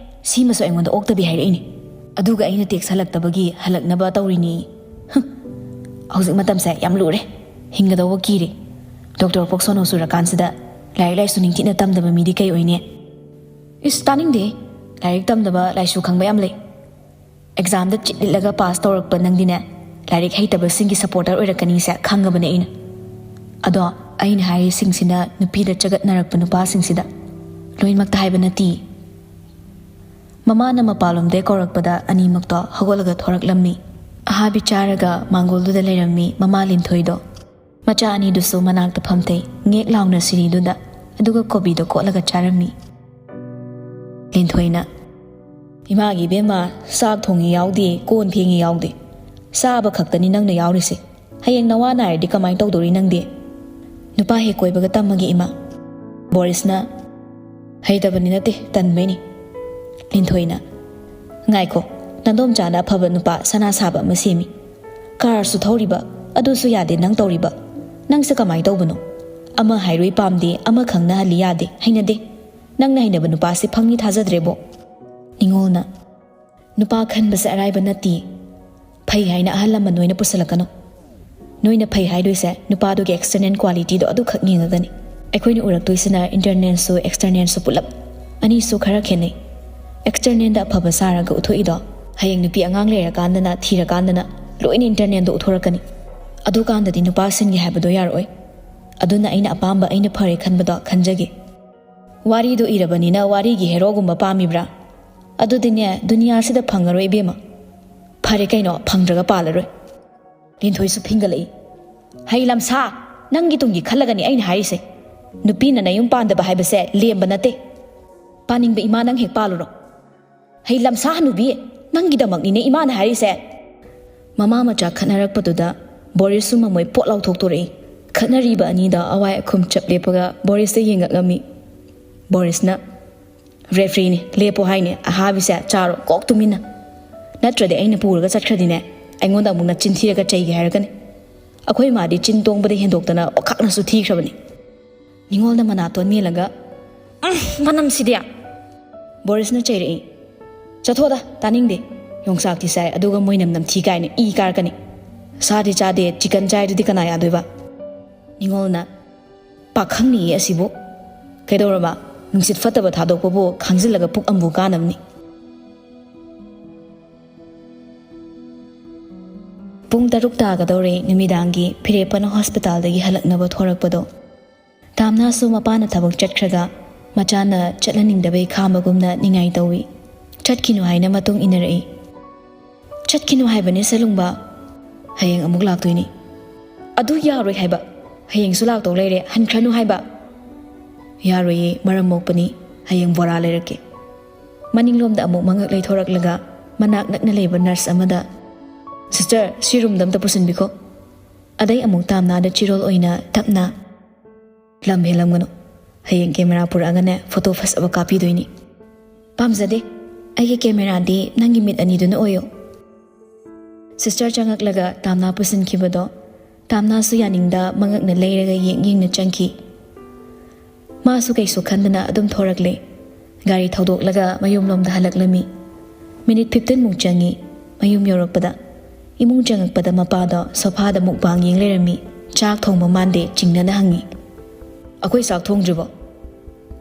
ꯁꯤꯃꯁꯨ ꯑꯩꯉꯣꯟꯗ ꯑꯣꯛꯇꯕꯤ ꯍꯥꯏꯔꯛꯏꯅꯦ꯫ ꯑꯗꯨꯒ ꯑꯩꯅ ꯇꯦꯛꯁ ꯍꯜꯂꯛꯇꯕꯒꯤ ꯍꯜꯂꯛꯅꯕ ꯇꯧꯔꯤꯅꯤ꯫ ꯍꯨꯝ, ꯍꯧꯖꯤꯛ ꯃꯇꯝꯁꯦ ꯌꯥꯝ ꯂꯨꯔꯦ, ꯍꯤꯡꯒꯗꯧꯕ ꯀꯤꯔꯦ꯫ ꯗꯣꯛꯇꯔ ꯄꯣꯛ ꯁꯣꯅꯣ ꯆꯨꯔꯀꯥꯟꯁꯤꯗ ꯂꯥꯏꯔꯤꯛ ꯂꯥꯏꯁꯨ ꯅꯤꯡꯊꯤꯅ ꯇꯝꯗꯕ ꯃꯤꯗꯤ ꯀꯩ ꯑꯣꯏꯅꯤ? ꯏꯁ, ꯇꯥꯅꯤꯡꯗꯦ꯫ ꯂꯥꯏꯔꯤꯛ ꯇꯝꯗꯕ ꯂꯥꯏꯁꯨ ꯈꯪꯕ ꯌꯥꯝ ꯂꯩ꯫ ꯑꯦꯛꯖꯥꯝꯗ ꯆꯤꯠ ꯂꯤꯠꯂꯒ ꯄꯥꯁ ꯇꯧꯔꯛꯄ ꯅꯪꯗꯤꯅꯦ, ꯂꯥꯏꯔꯤꯛ ꯍꯩꯇꯕꯁꯤꯡꯒꯤ ꯁꯄꯣꯔꯇꯔ ꯑꯣꯏꯔꯛꯀꯅꯤꯁꯦ ꯈꯪꯉꯕꯅꯦ ꯑꯩꯅ꯫ ꯑꯗꯣ ꯑꯩꯅ ꯍꯥꯏꯔꯤꯁꯤꯡꯁꯤꯅ ꯅꯨꯄꯤꯗ ꯆꯒꯠꯅꯔꯛꯄ ꯅꯨꯄꯥꯁꯤꯡꯁꯤꯗ ꯂꯣꯏꯅꯃꯛꯇ ꯍꯥꯏꯕ ꯅꯠꯇꯦ꯫ ꯃꯃꯥꯅ ꯃꯄꯥꯟꯂꯣꯝꯗꯩ ꯀꯧꯔꯛꯄꯗ ꯑꯅꯤꯃꯛꯇꯣ ꯍꯧꯒꯠꯂꯒ ꯊꯣꯔꯛꯂꯝꯃꯤ꯫ ꯑꯍꯥꯕꯤ ꯆꯥꯔꯒ ꯃꯥꯡꯒꯣꯜꯗꯨꯗ ꯂꯩꯔꯝꯃꯤ ꯃꯃꯥ ꯂꯤꯟꯊꯣꯏꯗꯣ꯫ ꯃꯆꯥ ꯑꯅꯤꯗꯨꯁꯨ ꯃꯅꯥꯛꯇ ꯐꯝꯊꯩ꯫ ꯉꯦꯛ ꯂꯥꯎꯅ ꯁꯤꯔꯤꯗꯨꯗ, ꯑꯗꯨꯒ ꯀꯣꯕꯤꯗꯣ ꯀꯣꯠꯂꯒ ꯆꯥꯔꯝꯃꯤ꯫ ꯂꯤꯟꯊꯣꯏꯅ, "ꯏꯃꯥꯒꯤ ꯏꯕꯦꯝꯃ, ꯆꯥꯛ ꯊꯣꯡꯉꯤ ꯌꯥꯎꯗꯦ, ꯀꯣꯟ ꯐꯦꯡꯉꯤ ꯌꯥꯎꯗꯦ, ꯆꯥꯕ ꯈꯛꯇꯅꯤ ꯅꯪꯅ ꯌꯥꯎꯔꯤꯁꯦ꯫ ꯍꯌꯦꯡ ꯅꯋꯥ ꯅꯥꯔꯗꯤ ꯀꯃꯥꯏꯅ ꯇꯧꯗꯣꯔꯤ ꯅꯪꯗꯤ?" "ꯅꯨꯄꯥ ꯍꯦꯛ ꯀꯣꯏꯕꯒ ꯇꯝꯃꯒꯦ, ꯏꯃꯥ꯫" ꯕꯣꯔꯤꯁꯅ, "ꯍꯩꯇꯕꯅꯤ ꯅꯠꯇꯦ, ꯇꯟꯕꯩꯅꯤ꯫" ꯂꯤꯟꯊꯣꯏꯅ, "ꯉꯥꯏꯈꯣ, ꯅꯥꯗꯣꯝꯆꯥꯅ ꯑꯐꯕ ꯅꯨꯄꯥ ꯁꯅꯥ ꯁꯥꯕ ꯑꯃ ꯁꯦꯝꯃꯤ꯫ ꯀꯥꯔꯁꯨ ꯊꯧꯔꯤꯕ, ꯑꯗꯨꯁꯨ ꯌꯥꯗꯦ ꯅꯪ ꯇꯧꯔꯤꯕ꯫ ꯅꯪꯁꯦ ꯀꯃꯥꯏꯅ ꯇꯧꯕꯅꯣ? ꯑꯃ ꯍꯥꯏꯔꯨꯏ ꯄꯥꯝꯗꯦ, ꯑꯃ ꯈꯪꯅꯍꯜꯂꯤ ꯌꯥꯗꯦ, ꯍꯩꯅꯗꯦ꯫ ꯅꯪꯅ ꯍꯩꯅꯕ ꯅꯨꯄꯥꯁꯦ ꯐꯪꯅꯤ ꯊꯥꯖꯗ꯭ꯔꯦꯕꯣ꯫" ꯅꯤꯉꯣꯜꯅ, "ꯅꯨꯄꯥ ꯈꯟꯕꯁꯦ ꯑꯔꯥꯏꯕ ꯅꯠꯇꯦ꯫ ꯐꯩ ꯍꯥꯏꯅ ꯑꯍꯜ ꯂꯃꯟ ꯅꯣꯏꯅ ꯄꯨꯁꯜꯂꯛꯀꯅꯨ꯫ ꯅꯣꯏꯅ ꯐꯩ ꯍꯥꯏꯗꯣꯏꯁꯦ ꯅꯨꯄꯥꯗꯨꯒꯤ external qualityꯗꯣ ꯑꯗꯨꯈꯛ ꯌꯦꯡꯉꯒꯅꯤ꯫ ꯑꯩꯈꯣꯏꯅ ꯎꯔꯛꯇꯣꯏꯁꯤꯅ internalꯁꯨ externalꯁꯨ ꯄꯨꯂꯞ꯫ ꯑꯅꯤꯁꯨ ꯈꯔ ꯈꯦꯠꯅꯩ꯫ Externalꯗ ꯑꯐꯕ ꯁꯥꯔꯒ ꯎꯠꯊꯣꯛꯏꯗꯣ, ꯍꯌꯦꯡ ꯅꯨꯄꯤ ꯑꯉꯥꯡ ꯂꯩꯔꯀꯥꯟꯗꯅ, ꯊꯤꯔꯀꯥꯟꯗꯅ ꯂꯣꯏꯅ internalꯗꯣ ꯎꯠꯊꯣꯔꯛꯀꯅꯤ꯫ ꯑꯗꯨꯀꯥꯟꯗꯗꯤ ꯅꯨꯄꯥ ꯁꯤꯟꯒꯦ ꯍꯥꯏꯕꯗꯣ ꯌꯥꯔꯛꯑꯣꯏ꯫ ꯑꯗꯨꯅ ꯑꯩꯅ ꯑꯄꯥꯝꯕ, ꯑꯩꯅ ꯐꯔꯦ ꯈꯟꯕꯗꯣ ꯈꯟꯖꯒꯦ꯫" "ꯋꯥꯔꯤꯗꯣ ꯏꯔꯕꯅꯤꯅ ꯋꯥꯔꯤꯒꯤ heroꯒꯨꯝꯕ ꯄꯥꯝꯃꯤꯕ꯭ꯔꯥ? ꯑꯗꯨꯗꯤꯅꯦ, ꯗꯨꯅꯤꯌꯥꯁꯤꯗ ꯐꯪꯉꯔꯣꯏ, ꯏꯕꯦꯝꯃ꯫ ꯐꯔꯦ ꯀꯩꯅꯣ, ꯐꯪꯗ꯭ꯔꯒ ꯄꯥꯜꯂꯔꯣꯏ꯫" ꯂꯤꯟꯊꯣꯏꯁꯨ ꯐꯤꯡꯒꯠꯂꯛꯏ꯫ "ꯍꯩ ꯂꯝꯁꯥ, ꯅꯪꯒꯤ ꯇꯨꯡꯒꯤ ꯈꯜꯂꯒꯅꯤ ꯑꯩꯅ ꯍꯥꯏꯔꯤꯁꯦ꯫ ꯅꯨꯄꯤꯅ ꯅꯌꯨꯝ ꯄꯥꯟꯗꯕ ꯍꯥꯏꯕꯁꯦ ꯂꯦꯝꯕ ꯅꯠꯇꯦ꯫ ꯄꯥꯅꯤꯡꯕ ꯏꯃꯥ, ꯅꯪ ꯍꯦꯛ ꯄꯥꯜꯂꯨꯔꯣ꯫ ꯍꯩ ꯂꯝꯁꯥ ꯍꯅꯨꯕꯤ, ꯅꯪꯒꯤꯗꯃꯛꯅꯤꯅꯦ ꯏꯃꯥꯅ ꯍꯥꯏꯔꯤꯁꯦ꯫" ꯃꯃꯥ ꯃꯆꯥ ꯈꯠꯅꯔꯛꯄꯗꯨꯗ ꯕꯣꯔꯤꯁꯁꯨ ꯃꯃꯣꯏ ꯄꯣꯠ ꯂꯥꯎꯊꯣꯛꯇꯣꯔꯛꯏ꯫ ꯈꯠꯅꯔꯤꯕ ꯑꯅꯤꯗ ꯑꯋꯥꯏ ꯑꯈꯨꯝ ꯆꯞ ꯂꯦꯞꯄꯒ ꯕꯣꯔꯤꯁꯇ ꯌꯦꯡꯉꯛꯂꯝꯃꯤ꯫ ꯕꯣꯔꯤꯁꯅ, "Refereeꯅꯤ, ꯂꯦꯞꯄꯣ ꯍꯥꯏꯅꯦ, ꯑꯍꯥꯕꯤꯁꯦ ꯆꯥꯔꯣ ꯀꯣꯛ ꯇꯨꯃꯤꯟꯅ꯫ ꯅꯠꯇ꯭ꯔꯗꯤ ꯑꯩꯅ ꯄꯨꯔꯒ ꯆꯠꯈ꯭ꯔꯗꯤꯅꯦ, ꯑꯩꯉꯣꯟꯗ ꯑꯃꯨꯛ ꯅꯆꯤꯟ ꯊꯤꯔꯒ ꯆꯩꯒꯦ ꯍꯥꯏꯔꯛꯀꯅꯤ꯫ ꯑꯩꯈꯣꯏ ꯃꯥꯗꯤ ꯆꯤꯟ ꯇꯣꯡꯕꯗ ꯍꯦꯟꯗꯣꯛꯇꯅ ꯑꯣꯈꯥꯛꯅꯁꯨ ꯊꯤꯈ꯭ꯔꯕꯅꯤ꯫" ꯅꯤꯉꯣꯜꯅ ꯃꯅꯥꯇꯣꯟ ꯃꯦꯜꯂꯒ, "ꯎꯝ, ꯃꯅꯝꯁꯤꯗꯤ!" ꯕꯣꯔꯤꯁꯅ ꯆꯩꯔꯛꯏ꯫ "ꯆꯠꯊꯣꯛꯑꯗ, ꯇꯥꯅꯤꯡꯗꯦ꯫ ꯌꯣꯡꯆꯥꯛꯇꯤ ꯆꯥꯏ, ꯑꯗꯨꯒ ꯃꯣꯏꯅꯝ ꯅꯝꯊꯤ ꯀꯥꯏꯅ ꯏ ꯀꯥꯔꯛꯀꯅꯤ꯫ ꯁꯥꯗꯤ ꯆꯥꯗꯦ, ꯆꯤꯀꯟ ꯆꯥꯏꯗꯨꯗꯤ ꯀꯅꯥ ꯌꯥꯗꯣꯏꯕ?" ꯅꯤꯉꯣꯜꯅ, "ꯄꯥꯈꯪꯅꯤꯌꯦ ꯑꯁꯤꯕꯨ꯫ ꯀꯩꯗꯧꯔꯕ? ꯅꯨꯡꯁꯤꯠ ꯐꯠꯇꯕ ꯊꯥꯗꯣꯛꯄꯕꯨ ꯈꯥꯡꯖꯤꯜꯂꯒ ꯄꯨꯛ ꯑꯃꯕꯨ ꯀꯥꯅꯕꯅꯤ꯫" ꯄꯨꯡ ꯇꯔꯨꯛ ꯇꯥꯒꯗꯧꯔꯦ ꯅꯨꯃꯤꯗꯥꯡꯒꯤ ꯐꯤꯔꯦꯞꯄꯅ ꯍꯣꯁꯄꯤꯇꯥꯜꯗꯒꯤ ꯍꯜꯂꯛꯅꯕ ꯊꯣꯔꯛꯄꯗꯣ꯫ ꯇꯥꯝꯅꯥꯁꯨ ꯃꯄꯥꯅ ꯊꯕꯛ ꯆꯠꯈ꯭ꯔꯒ ꯃꯆꯥꯅ ꯆꯠꯍꯟꯅꯤꯡꯗꯕꯩ ꯈꯥꯝꯕꯒꯨꯝꯅ ꯅꯤꯡꯉꯥꯏ ꯇꯧꯏ꯫ "ꯆꯠꯈꯤꯅꯨ ꯍꯥꯏꯅ ꯃꯇꯨꯡ ꯏꯟꯅꯔꯛꯏ꯫" "ꯆꯠꯈꯤꯅꯨ ꯍꯥꯏꯕꯅꯦ ꯁꯦꯂꯨꯡꯕ꯫ ꯍꯌꯦꯡ ꯑꯃꯨꯛ ꯂꯥꯛꯇꯣꯏꯅꯤ꯫" "ꯑꯗꯨ ꯌꯥꯔꯣꯏ ꯍꯥꯏꯕ꯫ ꯍꯌꯦꯡꯁꯨ ꯂꯥꯛꯇꯧ ꯂꯩꯔꯦ, ꯍꯟꯈ꯭ꯔꯅꯨ ꯍꯥꯏꯕ꯫" "ꯌꯥꯔꯣꯏꯌꯦ, ꯃꯔꯝ ꯃꯣꯛꯄꯅꯤ꯫ ꯍꯌꯦꯡ ꯕꯣꯔꯥ ꯂꯩꯔꯛꯀꯦ꯫" ꯃꯅꯤꯡꯂꯣꯝꯗ ꯑꯃꯨꯛ ꯃꯉꯛ ꯂꯩꯊꯣꯔꯛꯂꯒ ꯃꯅꯥꯛ ꯅꯛꯅ ꯂꯩꯕ ꯅꯔꯁ ꯑꯃꯗ, "ꯁꯤꯁꯇꯔ, ꯁꯤ ꯔꯨꯝꯗ ꯑꯝꯇ ꯄꯨꯁꯤꯟꯕꯤꯈꯣ꯫" ꯑꯗꯩ ꯑꯃꯨꯛ ꯇꯥꯝꯅꯥꯗ ꯆꯤꯔꯣꯜ ꯑꯣꯏꯅ ꯇꯞꯅ, "ꯂꯝ ꯍꯦꯜꯂꯝꯒꯅꯨ꯫ ꯍꯌꯦꯡ ꯀꯦꯃꯦꯔꯥ ꯄꯨꯔꯛꯑꯒꯅꯦ, ꯐꯣꯇꯣ ꯐꯖꯕ ꯀꯥꯞꯄꯤꯗꯣꯏꯅꯤ꯫" "ꯄꯥꯝꯖꯗꯦ꯫ ꯑꯩꯒꯤ ꯀꯦꯃꯦꯔꯥꯗꯤ ꯅꯪꯒꯤ ꯃꯤꯠ ꯑꯅꯤꯗꯨꯅ ꯑꯣꯏꯌꯣ꯫" ꯁꯤꯁꯇꯔ ꯆꯪꯉꯛꯂꯒ ꯇꯥꯝꯅꯥ ꯄꯨꯁꯤꯟꯈꯤꯕꯗꯣ ꯇꯥꯝꯅꯥꯁꯨ ꯌꯥꯅꯤꯡꯗ ꯃꯉꯛꯅ ꯂꯩꯔꯒ ꯌꯦꯡ ꯌꯦꯡꯅ ꯆꯪꯈꯤ꯫ ꯃꯥꯁꯨ ꯀꯩꯁꯨ ꯈꯟꯗꯅ ꯑꯗꯨꯝ ꯊꯣꯔꯛꯂꯦ꯫ ꯒꯥꯔꯤ ꯊꯧꯗꯣꯛꯂꯒ ꯃꯌꯨꯝꯂꯣꯝꯗ ꯍꯜꯂꯛꯂꯝꯃꯤ꯫ ꯃꯤꯅꯤꯠ ꯐꯤꯐꯇꯤꯟꯃꯨꯛ ꯆꯪꯉꯤ꯫ ꯃꯌꯨꯝ ꯌꯧꯔꯛꯄꯗ, ꯏꯃꯨꯡ ꯆꯪꯉꯛꯄꯗ ꯃꯄꯥꯗꯣ ꯁꯣꯐꯥꯗ ꯃꯨꯛꯕꯥꯡ ꯌꯦꯡ ꯂꯩꯔꯝꯃꯤ꯫ ꯆꯥꯛ ꯊꯣꯡꯕ ꯃꯥꯟꯗꯦ ꯆꯤꯡꯅꯅ ꯍꯪꯉꯤ꯫ "ꯑꯩꯈꯣꯏ ꯆꯥꯛ ꯊꯣꯡꯗ꯭ꯔꯤꯕꯣ?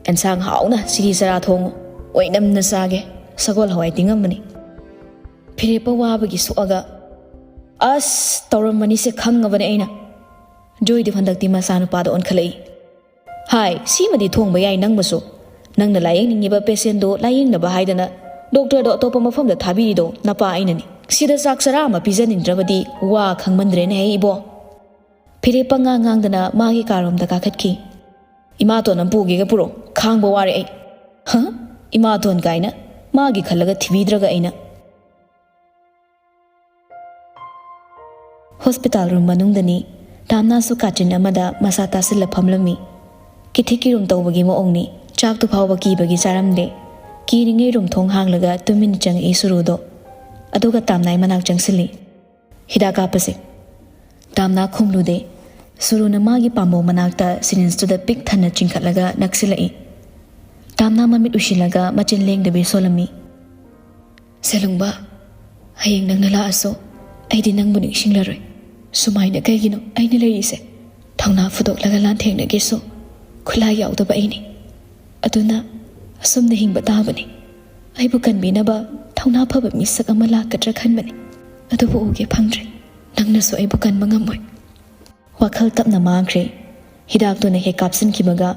ꯑꯦꯟꯁꯥꯡ ꯍꯥꯎꯅ ꯁꯤꯒꯤ ꯆꯔꯥ ꯊꯣꯡꯉꯨ, ꯑꯣꯏꯅꯝꯅ ꯆꯥꯒꯦ꯫ ꯁꯒꯣꯜ ꯍꯋꯥꯏ ꯇꯤꯡꯉꯝꯕꯅꯤ꯫" ꯐꯤꯔꯦꯞꯄ ꯋꯥꯕꯒꯤ ꯁꯣꯛꯑꯒ, "ꯑꯁ, ꯇꯧꯔꯝꯃꯅꯤꯁꯦ ꯈꯪꯉꯕꯅꯦ ꯑꯩꯅ꯫" ꯖꯣꯏꯗꯨ ꯍꯟꯗꯛꯇꯤ ꯃꯆꯥꯅꯨꯄꯥꯗ ꯑꯣꯟꯈꯠꯂꯛꯏ꯫ "ꯍꯥꯏ, ꯁꯤꯃꯗꯤ ꯊꯣꯡꯕ ꯌꯥꯏ ꯅꯪꯕꯨꯁꯨ꯫ ꯅꯪꯅ ꯂꯥꯌꯦꯡꯅꯤꯡꯉꯤꯕ ꯄꯦꯁꯦꯟꯗꯣ ꯂꯥꯌꯦꯡꯅꯕ ꯍꯥꯏꯗꯅ ꯗꯣꯛꯇꯔꯗꯣ ꯑꯇꯣꯞꯄ ꯃꯐꯝꯗ ꯊꯥꯕꯤꯔꯤꯗꯣ ꯅꯄꯥ ꯑꯩꯅꯅꯤ꯫ ꯁꯤꯗ ꯆꯥꯛ ꯆꯔꯥ ꯑꯃ ꯄꯤꯖꯅꯤꯡꯗ꯭ꯔꯕꯗꯤ ꯋꯥ ꯈꯪꯃꯟꯗ꯭ꯔꯦꯅꯦꯍꯦ ꯏꯕꯣ꯫" ꯐꯤꯔꯦꯞꯄ ꯉꯥꯡ ꯉꯥꯡꯗꯅ ꯃꯥꯒꯤ ꯀꯥꯔꯣꯝꯗ ꯀꯥꯈꯠꯈꯤ꯫ "ꯏꯃꯥꯇꯣꯟ ꯑꯃ ꯄꯨꯒꯦꯒ ꯄꯨꯔꯛꯑꯣ, ꯈꯥꯡꯕ ꯋꯥꯔꯦ ꯑꯩ꯫" "ꯍ? ꯏꯃꯥꯇꯣꯟ ꯀꯥꯏꯅ? ꯃꯥꯒꯤ ꯈꯜꯂꯒ ꯊꯤꯕꯤꯗ꯭ꯔꯒ ꯑꯩꯅ꯫" Hospital room ꯃꯅꯨꯡꯗꯅꯤ꯫ ꯇꯥꯝꯅꯥꯁꯨ ꯀꯥꯆꯤꯟ ꯑꯃꯗ ꯃꯁꯥ ꯇꯥꯁꯤꯜꯂ ꯐꯝꯂꯝꯃꯤ꯫ ꯀꯤꯊꯤꯛ ꯀꯤꯔꯨꯝ ꯇꯧꯕꯒꯤ ꯃꯑꯣꯡꯅꯤ꯫ ꯆꯥꯛꯇꯨ ꯐꯥꯎꯕ ꯀꯤꯕꯒꯤ ꯆꯥꯔꯝꯗꯦ꯫ ꯀꯤꯔꯤꯉꯩ ꯔꯨꯝ ꯊꯣꯡ ꯍꯥꯡꯂꯒ ꯇꯨꯃꯤꯟꯅ ꯆꯪꯉꯛꯏ ꯁꯨꯔꯨꯗꯣ꯫ ꯑꯗꯨꯒ ꯇꯥꯝꯅꯥꯏ ꯃꯅꯥꯛ ꯆꯪꯁꯤꯜꯂꯤ꯫ "ꯍꯤꯗꯥꯛ ꯀꯥꯞꯄꯁꯦ꯫" ꯇꯥꯝꯅꯥ ꯈꯨꯝꯂꯨꯗꯦ꯫ ꯁꯨꯔꯨꯅ ꯃꯥꯒꯤ ꯄꯥꯝꯕꯣꯝ ꯃꯅꯥꯛꯇ ꯁꯤꯔꯤꯟꯁꯇꯨꯗ ꯄꯤꯛ ꯊꯟꯅ ꯆꯤꯡꯈꯠꯂꯒ ꯅꯛꯁꯤꯜꯂꯛꯏ꯫ ꯇꯥꯝꯅꯥ ꯃꯃꯤꯠ ꯎꯏꯁꯤꯜꯂꯒ ꯃꯆꯤꯟ ꯂꯦꯡꯗꯕꯤ ꯁꯣꯜꯂꯝꯃꯤ꯫ "ꯁꯦꯂꯨꯡꯕ, ꯍꯌꯦꯡ ꯅꯪꯅ ꯂꯥꯛꯑꯁꯨ ꯑꯩꯗꯤ ꯅꯪꯕꯨ ꯅꯤꯡꯁꯤꯡꯂꯔꯣꯏ꯫ ꯁꯨꯃꯥꯏꯅ ꯀꯩꯒꯤꯅꯣ ꯑꯩꯅ ꯂꯩꯔꯤꯁꯦ? ꯊꯧꯅꯥ ꯐꯨꯗꯣꯛꯂꯒ ꯂꯥꯟꯊꯦꯡꯅꯒꯦꯁꯨ ꯈꯨꯠꯂꯥꯏ ꯌꯥꯎꯗꯕ ꯑꯩꯅꯤ꯫ ꯑꯗꯨꯅ ꯑꯁꯨꯝꯅ ꯍꯤꯡꯕ ꯇꯥꯕꯅꯤ꯫ ꯑꯩꯕꯨ ꯀꯟꯕꯤꯅꯕ ꯊꯧꯅꯥ ꯐꯕ ꯃꯤꯁꯛ ꯑꯃ ꯂꯥꯛꯀꯗ꯭ꯔꯥ ꯈꯟꯕꯅꯤ, ꯑꯗꯨꯕꯨ ꯎꯒꯦ ꯐꯪꯗ꯭ꯔꯦ꯫ ꯅꯪꯅꯁꯨ ꯑꯩꯕꯨ ꯀꯟꯕ ꯉꯝꯃꯣꯏ꯫" ꯋꯥꯈꯜ ꯇꯞꯅ ꯃꯥꯡꯈ꯭ꯔꯦ꯫ ꯍꯤꯗꯥꯛꯇꯨꯅ ꯍꯦꯛ ꯀꯥꯞꯁꯤꯟꯈꯤꯕꯒ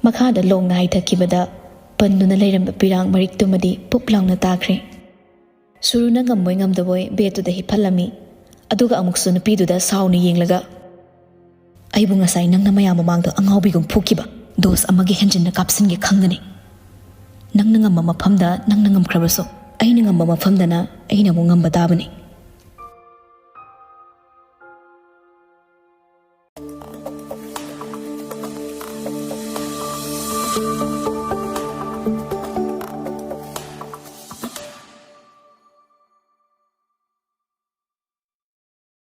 ꯃꯈꯥꯗ ꯂꯣꯡꯅ ꯍꯥꯏꯊꯈꯤꯕꯗ ꯄꯟꯗꯨꯅ ꯂꯩꯔꯝꯕ ꯄꯤꯔꯥꯡ ꯃꯔꯤꯛꯇꯨꯃꯗꯤ ꯄꯨꯞ ꯂꯥꯎꯅ ꯇꯥꯈ꯭ꯔꯦ꯫ ꯁꯨꯔꯨꯅ ꯉꯝꯕꯣꯏ ꯉꯝꯗꯕꯣꯏ ꯕꯦꯗꯇꯨꯗ ꯍꯤꯞꯍꯜꯂꯝꯃꯤ꯫ ꯑꯗꯨꯒ ꯑꯃꯨꯛꯁꯨ ꯅꯨꯄꯤꯗꯨꯗ ꯁꯥꯎꯅ ꯌꯦꯡꯂꯒ, "ꯑꯩꯕꯨ ꯉꯁꯥꯏ ꯅꯪꯅ ꯃꯌꯥꯝ ꯃꯃꯥꯡꯗ ꯑꯉꯥꯎꯕꯤꯒꯨꯝ ꯐꯨꯈꯤꯕ, ꯗꯣꯁ ꯑꯃꯒꯤ ꯍꯦꯟꯖꯤꯟꯅ ꯀꯥꯞꯁꯤꯟꯒꯦ ꯈꯪꯒꯅꯤ꯫ ꯅꯪꯅ ꯉꯝꯕ ꯃꯐꯝꯗ ꯅꯪꯅ ꯉꯝꯈ꯭ꯔꯕꯁꯨ, ꯑꯩꯅ ꯉꯝꯕ ꯃꯐꯝꯗꯅ ꯑꯩꯅ ꯑꯃꯨꯛ ꯉꯝꯕ ꯇꯥꯕꯅꯤ꯫"